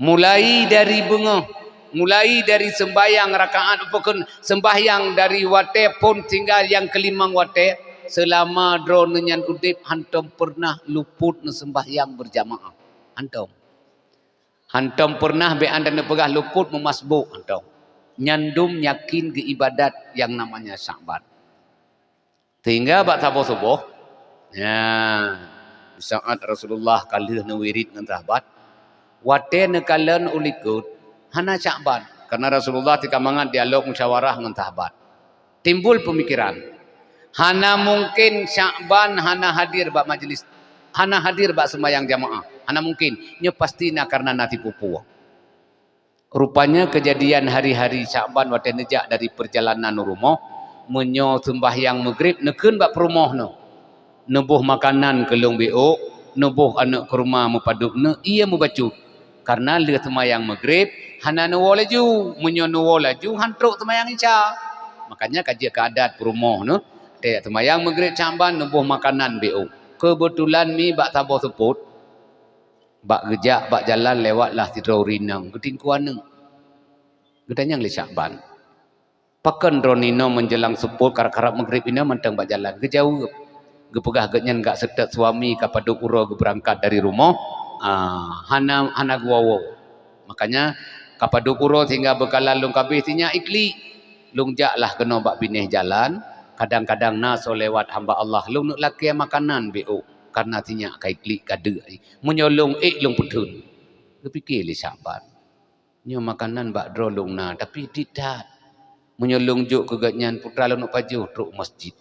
Mulai dari beungoh, mulai dari seumbahyang rakaat, pakon, seumbahyang dari watée phon sehingga nyang keulimong watée, seulama droeneuh nyan udeb hántom peureunah luput neuseumbahyang beurjamaah. Hántom. Hántom peureunah bék droeneuh peugah luput meumasbuk, hántom. Nyan dum yakin geuibadat nyang namanya Sya'ban. Sehingga bak saboh suboh, ya, saat Rasulullah ka lheueh neuwirit ngon sahabat, watée neukalon u likot, hana Sya'ban. Karena Rasulullah teuka mangat dialog musyawarah ngon sahabat. Timbul peumikiran, hana mungken Sya'ban hana hadir bak majlis, hana hadir bak seumbahyang jamaah. Hana mungken. Nyoe pasti na karena na tipu-pue. Rupanya keujadian hari-hari Sya'ban watée neujak dari peurjalanan u rumoh, meunyoe seumbahyang Maghrib neukheun bak peurumoh neuh, "Neuboh makanan keu lôn bék, neuboh aneuëk kurma meupadub neuh, ie meubacut." Karena lheueh seumbahyang Maghrib hana neuwoe laju, meunyoe neuwoe laju han trok seumbahyang Isya. Makanya ka jeuet keu adat peurumoh neuh, watée seumbahyang Maghrib Sya'ban neuboh makanan bék. Keubeutulan mi bak saboh seupôt, bak geujak bak jalan lewatlah sidroe ureuëng inong geutingkue aneuëk. Geutanyong lé Sya'ban, "Pakon droeneuh inoe meunjeulang seupôt karab-karab Maghrib inoe mantong bak jalan?" Geujaweueb, geupeugah geuhnyan gak seutôt suami ka padub uroe geubeurangkat dari rumoh, ah, hana, hana geuwoe-woe. Makanya, ka padub uroe sehingga beukalan lôn ka abéh, sinyak iklik. Lôn jaklah keunoe bak binéh jalan, kadang-kadang na soe lewat hamba Allah, lôn neuk lakée makanan bék, karena sinyak ka iklik ka deuk. Meunyoe lôn ék lôn peutheun. Geupike lé Sya'ban, "Nyoe makanan bak droe lôn na, tapi dit that. Meunyoe lôn jok keu geuhnyan, putra lôn pajoh trok masjid.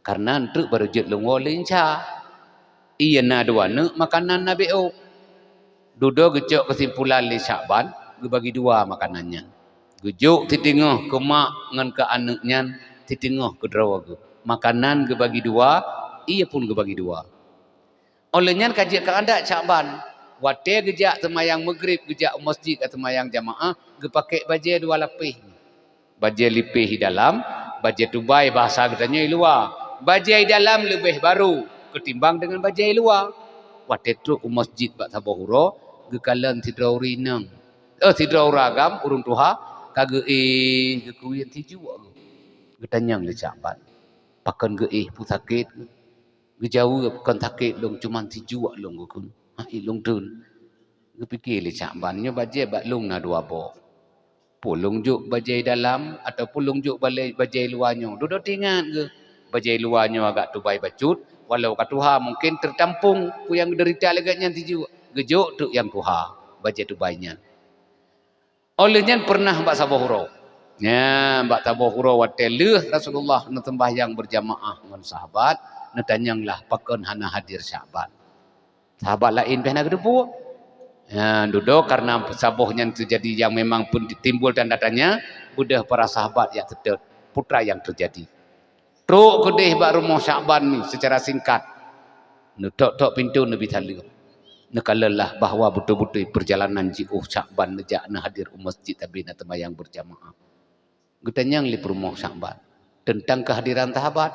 Karena treuk barô jeuet lôn woe lé Isya. Ie na dua neuk, makanan na bék." Dudoe geucok keusimpulan lé Sya'ban, geubagi dua makanan nyan. Geujok siteungoh keu mak ngon keu aneuëk nyan, siteungoh keu droe geuh. Makanan geubagi dua, ie pun geubagi dua. Óh lheueh nyan ka jeuet keu adat Sya'ban. Watée geujak seumayang Maghrib, geujak u masjid ka seumayang jamaah, geupakée bajée dua lapéh. Bajée lipéh di dalam, bajée tubai bahasa geutanyoe di luwa. Bajée di dalam leubeh barô keutimbang deungon bajée di luwa. Watée trok u masjid bak saboh uroe, geukalon sidroe ureuëng inong. Eh, sidroe ureuëng agam, ureuëng tuha, ka geuéh, geukuyuen sijuek geuh. Geutanyong lé Syakban, "Pakon geuéh, peue sakét?" Geujaweueb, "Kon sakét lôn, cuman sijuek lôn," geukheun. "Hai lôn teun." Geupike lé Syakban, "Nyoe bajée bak lôn na dua boh. Peue lôn jok bajée dalam ataupun lôn jok balai-, bajée luwa nyoe?" Dudoe teuingat geuh, bajée luwa nyoe agak tubai bacut, walau ka tuha mungken teutampong peue nyang geudeurita lagée nyan sijuek. Geujok teuk nyang tuha bajée tubai nyan. Óh lheueh nyan peureunah bak saboh uroe. Nyan, bak saboh uroe watée lheueh Rasulullah neuseumbahyang beurjamaah ngon sahabat, neutanyong lah pakon hana hadir Syakban. Sahabat laén pih hana geuteupeue. Nyan, dudoe kareuna saboh nyan teujadi nyang memang pun timbul tanda tanya, beudôh para sahabat jak seutôt peue treuk nyang teujadi. Trok keudeh bak rumoh Syakban ni seucara singkat. Neutok-tok pintoe neubi saleuem. Neukalon lah bahwa beutôi-beutôi peurjalanan jiôh Syakban neujak neuhadir u masjid sabe neuseumayang beurjamaah. Geutanyong lé peurumoh Syakban teuntang keuhadiran sahabat.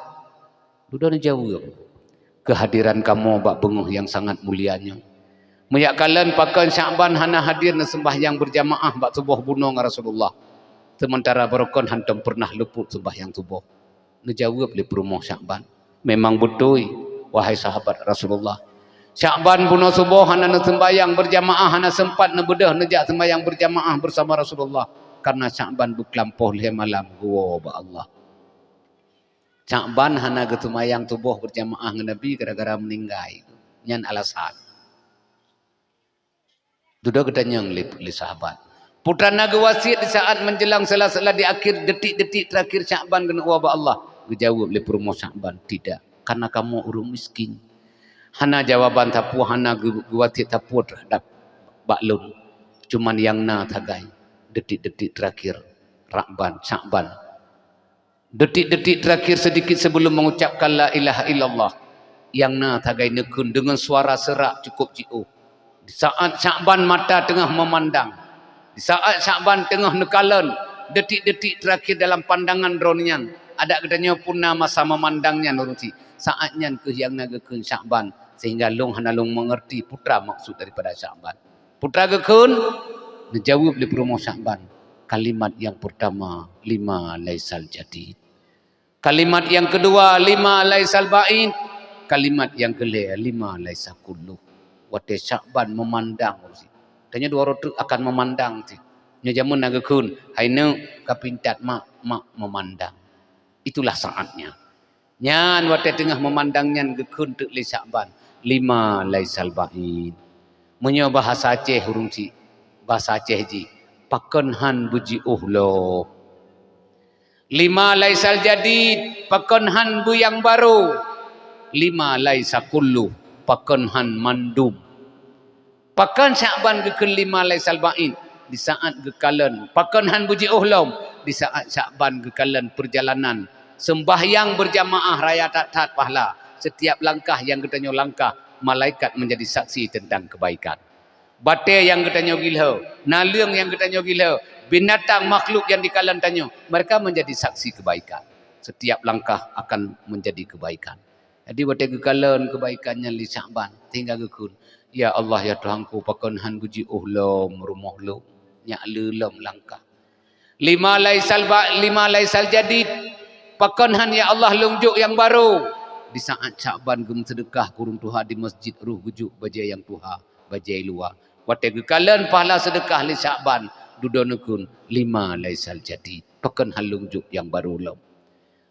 Dudoe neujaweueb, "Keuhadiran kamoe bak beungoh nyang sangat mulia nyoe. Meujak kalon pakon Syakban hana hadir neuseumbahyang beurjamaah bak suboh bunoe ngon Rasulullah, seumeuntara barokon hántom peureunah luput seumbahyang suboh." Neujaweueb lé peurumoh Syakban, "Memang beutôi, wahai sahabat Rasulullah. Syakban bunoe suboh hana neuseumbahyang beurjamaah, hana seumpat neubeudôh neujak seumbahyang beurjamaah beusama Rasulullah, kareuna Syakban beukeulampoh lhée malam geuwoe bak Allah." Syakban hana geuseumayang suboh beurjamaah ngon Nabi gara-gara meuninggai. Nyan alasan. Dudoe geutanyong lé, lé sahabat, "Peue treuk na geuwasiet di saat menjelang sela-sela di akhir detik-detik terakhir Syakban keuneuk woe bak Allah?" Geujaweueb lé peurumoh Syakban, "Tidak, karena kamoe ureuëng miskin. Hana jawaban sapeue, hana geu-, geuwasiet sapeue terhadap bak lôn. Cuman nyang na sagai detik-detik terakhir Rakban, Syakban. Detik-detik terakhir sedikit sebelum mengucapkan la ilaha illallah, nyang na sagai neukheun deungon suara serak cukup jiôh. Di saat Syakban mata teungoh meumandang, di saat Syakban teungoh neukalon, detik-detik terakhir dalam pandangan droe nyan, adak geutanyoe pun na masa meumandang nyan ureuëng syiek. Saat nyan kheueh nyang na geukheun Syakban, sehingga lôn hana lôn mengerti peue treuk maksud daripada Syakban." Peue treuk geukheun? Neujaweueb lé peurumoh Syakban, "Kalimat nyang peurtama, lima laisal jadid. Kalimat nyang keudua, lima laisal ba'id. Kalimat nyang keulhée, lima laisa kulluh." Watée Syakban meumandang cit, tanyoe dua uroe teuk akan meumandang cit. Nyoe jameun na geukheun, "Hai neuk, kapintat mak, mak meumandang." Itulah saatnya. Nyan watée teungoh meumandang nyan geukheun teuk lé Syakban, "Lima laisal ba'id." Meunyoe bahasa Aceh ureuëng syiek, bahasa Aceh jih, "Pakon hán beujiôh lom?" "Lima laisal jadid, pakon hán beu nyang barô?" "Lima laisa kulluh, pakon hán mandum?" Pakon Syakban geukheun lima laisal ba'id? Di saat geukalon. Pakon hán beujiôh lom? Di saat Syakban geukalon peurjalanan seumbahyang beurjamaah raya that-that pahala. Setiap langkah nyang geutanyoe langkah, malaikat menjadi saksi teuntang keubaikan. Batée nyang geutanyoe gilhô, naleueng nyang geutanyoe gilhô, binatang makhluk nyang dikalon tanyoe, mereka menjadi saksi keubaikan. Setiap langkah akan menjadi keubaikan. Jadi watée geukalon keubaikan nyan lé Syakban, sehingga geukheun, "Ya Allah, ya Tuhanku, pakon hán beujiôh lom rumoh lôn, nyak le lom langkah. Lima laisal ba-, lima laisal jadid, pakon hán ya Allah lôn jok nyang barô?" Di saat Syakban geumeuseudeukah keu ureuëng tuha di masjid, roh geujok bajée nyang tuha, bajée luwa. Watée geukalon pahala seudeukah lé Syakban, dudoe neukheun, "Lima laisal jadid, pakon hán lôn jok nyang barô lom?"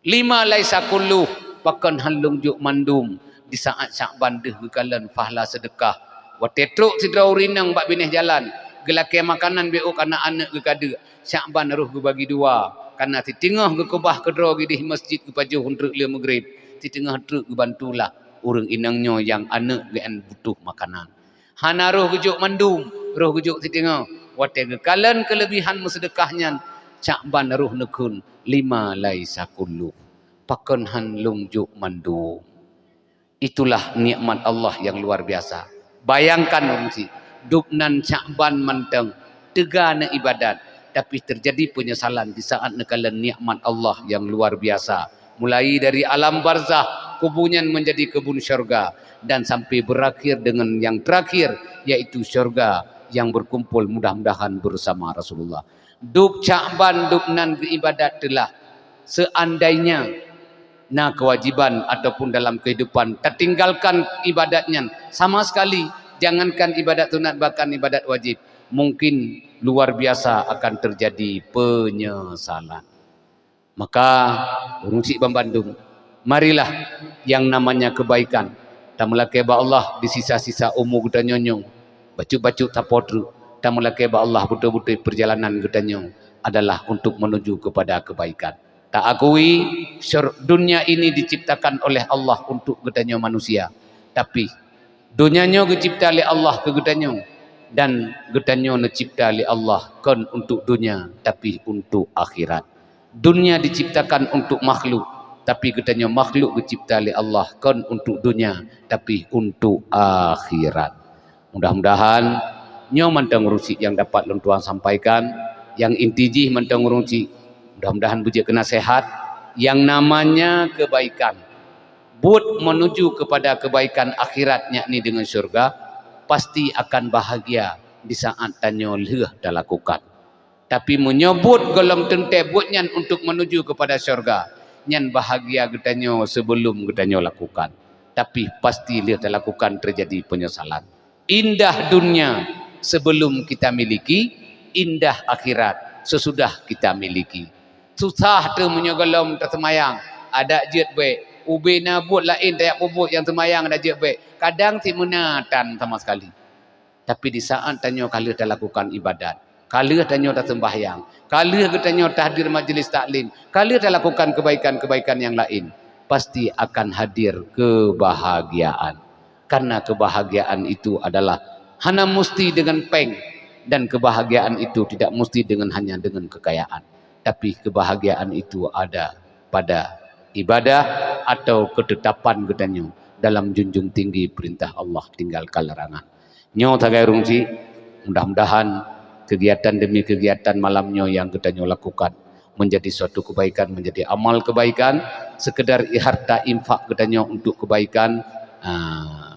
"Lima laisa kulluh, pakon hán lôn jok mandum?" Di saat Syakban deuh geukalon pahala seudeukah, watée trok sidroe ureuëng inong bak binéh jalan, geulakée makanan beuôk aneuk-aneuk geukadeuk, Syakban roh geubagi dua, kareuna siteungoh geukeubah keudroe geudeh masjid geupajoh untreuk lheueh meugreb, siteungoh treuk geubantulah ureuëng inong nyoe nyang aneuk geuén butuh makanan. Hana roh geujok mandum, roh geujok siteungoh. Watée geukalon keuleubihan meuseudeukah nyan, Syakban roh neukheun, "Lima laisa kulluh, pakon hán lôn jok mandum?" Itulah nikmat Allah nyang luar biasa. Bayangkan ureuëng syiek, dubnan Syakban mantong teuga neuibadat, tapi teujadi peunyesalan di saat neukalon nikmat Allah nyang luar biasa. Mulai dari alam barzakh, kubu nyan menjadi kebun syurga, dan sampai berakhir dengan yang terakhir, yaitu syurga yang berkumpul mudah-mudahan bersama Rasulullah. Dub Sya'ban dub nan geuibadat teulah. Seandainya na kewajiban ataupun dalam kehidupan tatinggalkan ibadat nyan sama sekali, jangankan ibadat sunat, bahkan ibadat wajib, mungkin luar biasa akan terjadi penyesalan. Maka, ureuëng syiek banmandum, marilah yang namanya kebaikan tameulakée bak Allah di sisa-sisa umu geutanyoe nyoe. Bacut-bacut sapoe treuk tameulakée bak Allah, beutôi-beutôi perjalanan geutanyoe adalah untuk menuju kepada kebaikan. Taakui, syur-, dunia ini diciptakan oleh Allah untuk geutanyoe manusia. Tapi, dunia nyoe geucipta lé Allah keu geutanyoe, dan geutanyoe neucipta lé Allah kon untuk dunia, tapi untuk akhirat. Dunia diciptakan untuk makhluk, tapi geutanyoe makhluk geucipta lé Allah kon untuk dunia, tapi untuk akhirat. Mudah-mudahan nyoe mantong ureuëng syiek nyang dapat lôn tuan sampaikan, nyang inti jih mantong ureuëng syiek, mudah-mudahan beujeuet keu naseuhat, yang namanya kebaikan, buet menuju kepada kebaikan akhirat, yakni dengan syurga, pasti akan bahagia di saat tanyoe lheueh talakukan. Tapi meunyoe buet gohlom teuntée buet nyan untuk menuju kepada syurga, nyan bahagia geutanyoe sebelum geutanyoe lakukan. Tapi pasti lheueh talakukan terjadi penyesalan. Indah dunia sebelum kita miliki, indah akhirat sesudah kita miliki. Susah teuh meunyoe gohlom taseumayang, adak jeuet bék, ubé na buet laén tajak peubuet nyang seumayang adak jeuet bék. Kadang cit meuna tan sama sekali. Tapi di saat tanyoe ka lheueh talakukan ibadat, ka lheueh tanyoe taseumbahyang, ka lheueh geutanyoe tahdir majlis taklim, ka lheueh talakukan kebaikan-kebaikan nyang laén, pasti akan hadir kebahagiaan. Karena kebahagiaan itu adalah hana musti dengan péng, dan kebahagiaan itu tidak musti dengan, hanya dengan kekayaan. Tapi kebahagiaan itu ada pada ibadah atau ketetapan geutanyoe dalam junjung tinggi perintah Allah, tinggalkan larangan. Nyoe sagai ureuëng syiek, mudah-mudahan kegiatan demi kegiatan malam nyoe nyang geutanyoe lakukan menjadi suatu kebaikan, menjadi amal kebaikan, sekedar i-, harta infak geutanyoe untuk kebaikan, ah,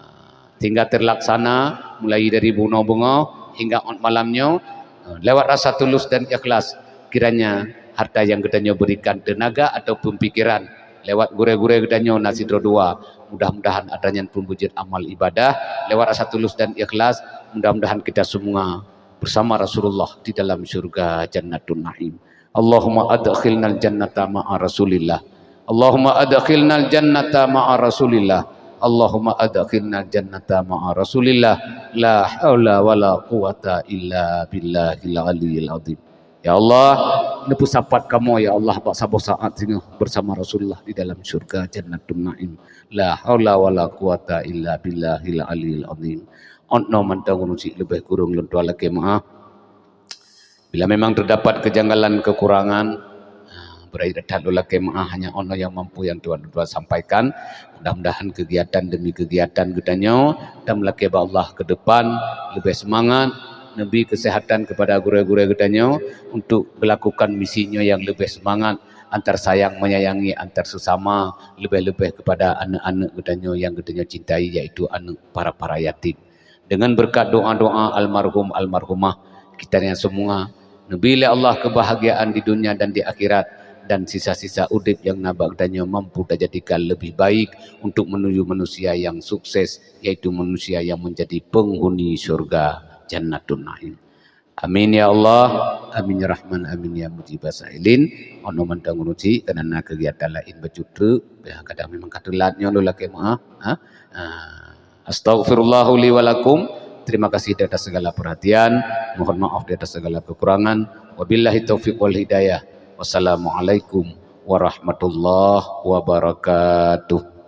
sehingga terlaksana mulai dari bunoe-bungoe hingga ôt malam nyoe, eh, lewat rasa tulus dan ikhlas. Kiranya harta nyang geutanyoe berikan, tenaga ataupun pikiran, lewat gurée-gurée geutanyoe na sidroe dua, mudah-mudahan atra nyan pun beujeuet amal ibadah lewat rasa tulus dan ikhlas. Mudah-mudahan kita semua bersama Rasulullah di dalam syurga Jannatun Naim. Allahumma adkhilnal jannata ma'a Rasulillah. Allahumma adkhilnal jannata ma'a Rasulillah. Allahumma adkhilnal jannata ma'a Rasulillah. La haula wala quwwata illa billahil aliyyil azim. Ya Allah, neupeusapat kamoe, ya Allah, bak saboh saat singoh bersama Rasulullah di dalam syurga Jannatun Naim. La haula wala quwwata illa billahil aliyyil azim. Ôt noe mantong ureuëng syiek leubeh kureueng lôn tuan lakée meu'ah. Bila memang terdapat kejanggalan, kekurangan, ah, beurai that lôn lakée meu'ah, hanya ôt noe nyang mampu nyang tuan-tuan sampaikan. Mudah-mudahan kegiatan demi kegiatan geutanyoe tameulakée bak Allah ke depan leubeh seumangat, neubri keuseuhatan kepada gurée-gurée geutanyoe untuk geulakukan misi nyoe nyang leubeh seumangat, antar sayang menyayangi antar sesama, leubeh-leubeh kepada aneuëk-aneuëk geutanyoe nyang geutanyoe cintai, yaitu aneuëk para-para yatim. Dengan berkat doa-doa almarhum almarhumah, kita nyan semua neubri lé Allah kebahagiaan di dunia dan di akhirat, dan sisa-sisa udeb nyang na bak geutanyoe mampu tajadikan lebih baik untuk menuju manusia yang sukses, yaitu manusia yang menjadi penghuni syurga Jannatun Naim. Amin ya Allah, amin ya Rahman, amin ya Mujibas Sailin. Ôt noe mantong ureuëng syiek, kana na kegiatan laén bacut treuk, ya, kadang memang ka teulat nyoe lôn lakée meu'ah, ha? Ah, astaghfirullahu li wa lakum. Terima kasih di atas segala perhatian. Mohon maaf di atas segala kekurangan. Wabillahi taufiq wal hidayah. Wassalamualaikum warahmatullahi wabarakatuh.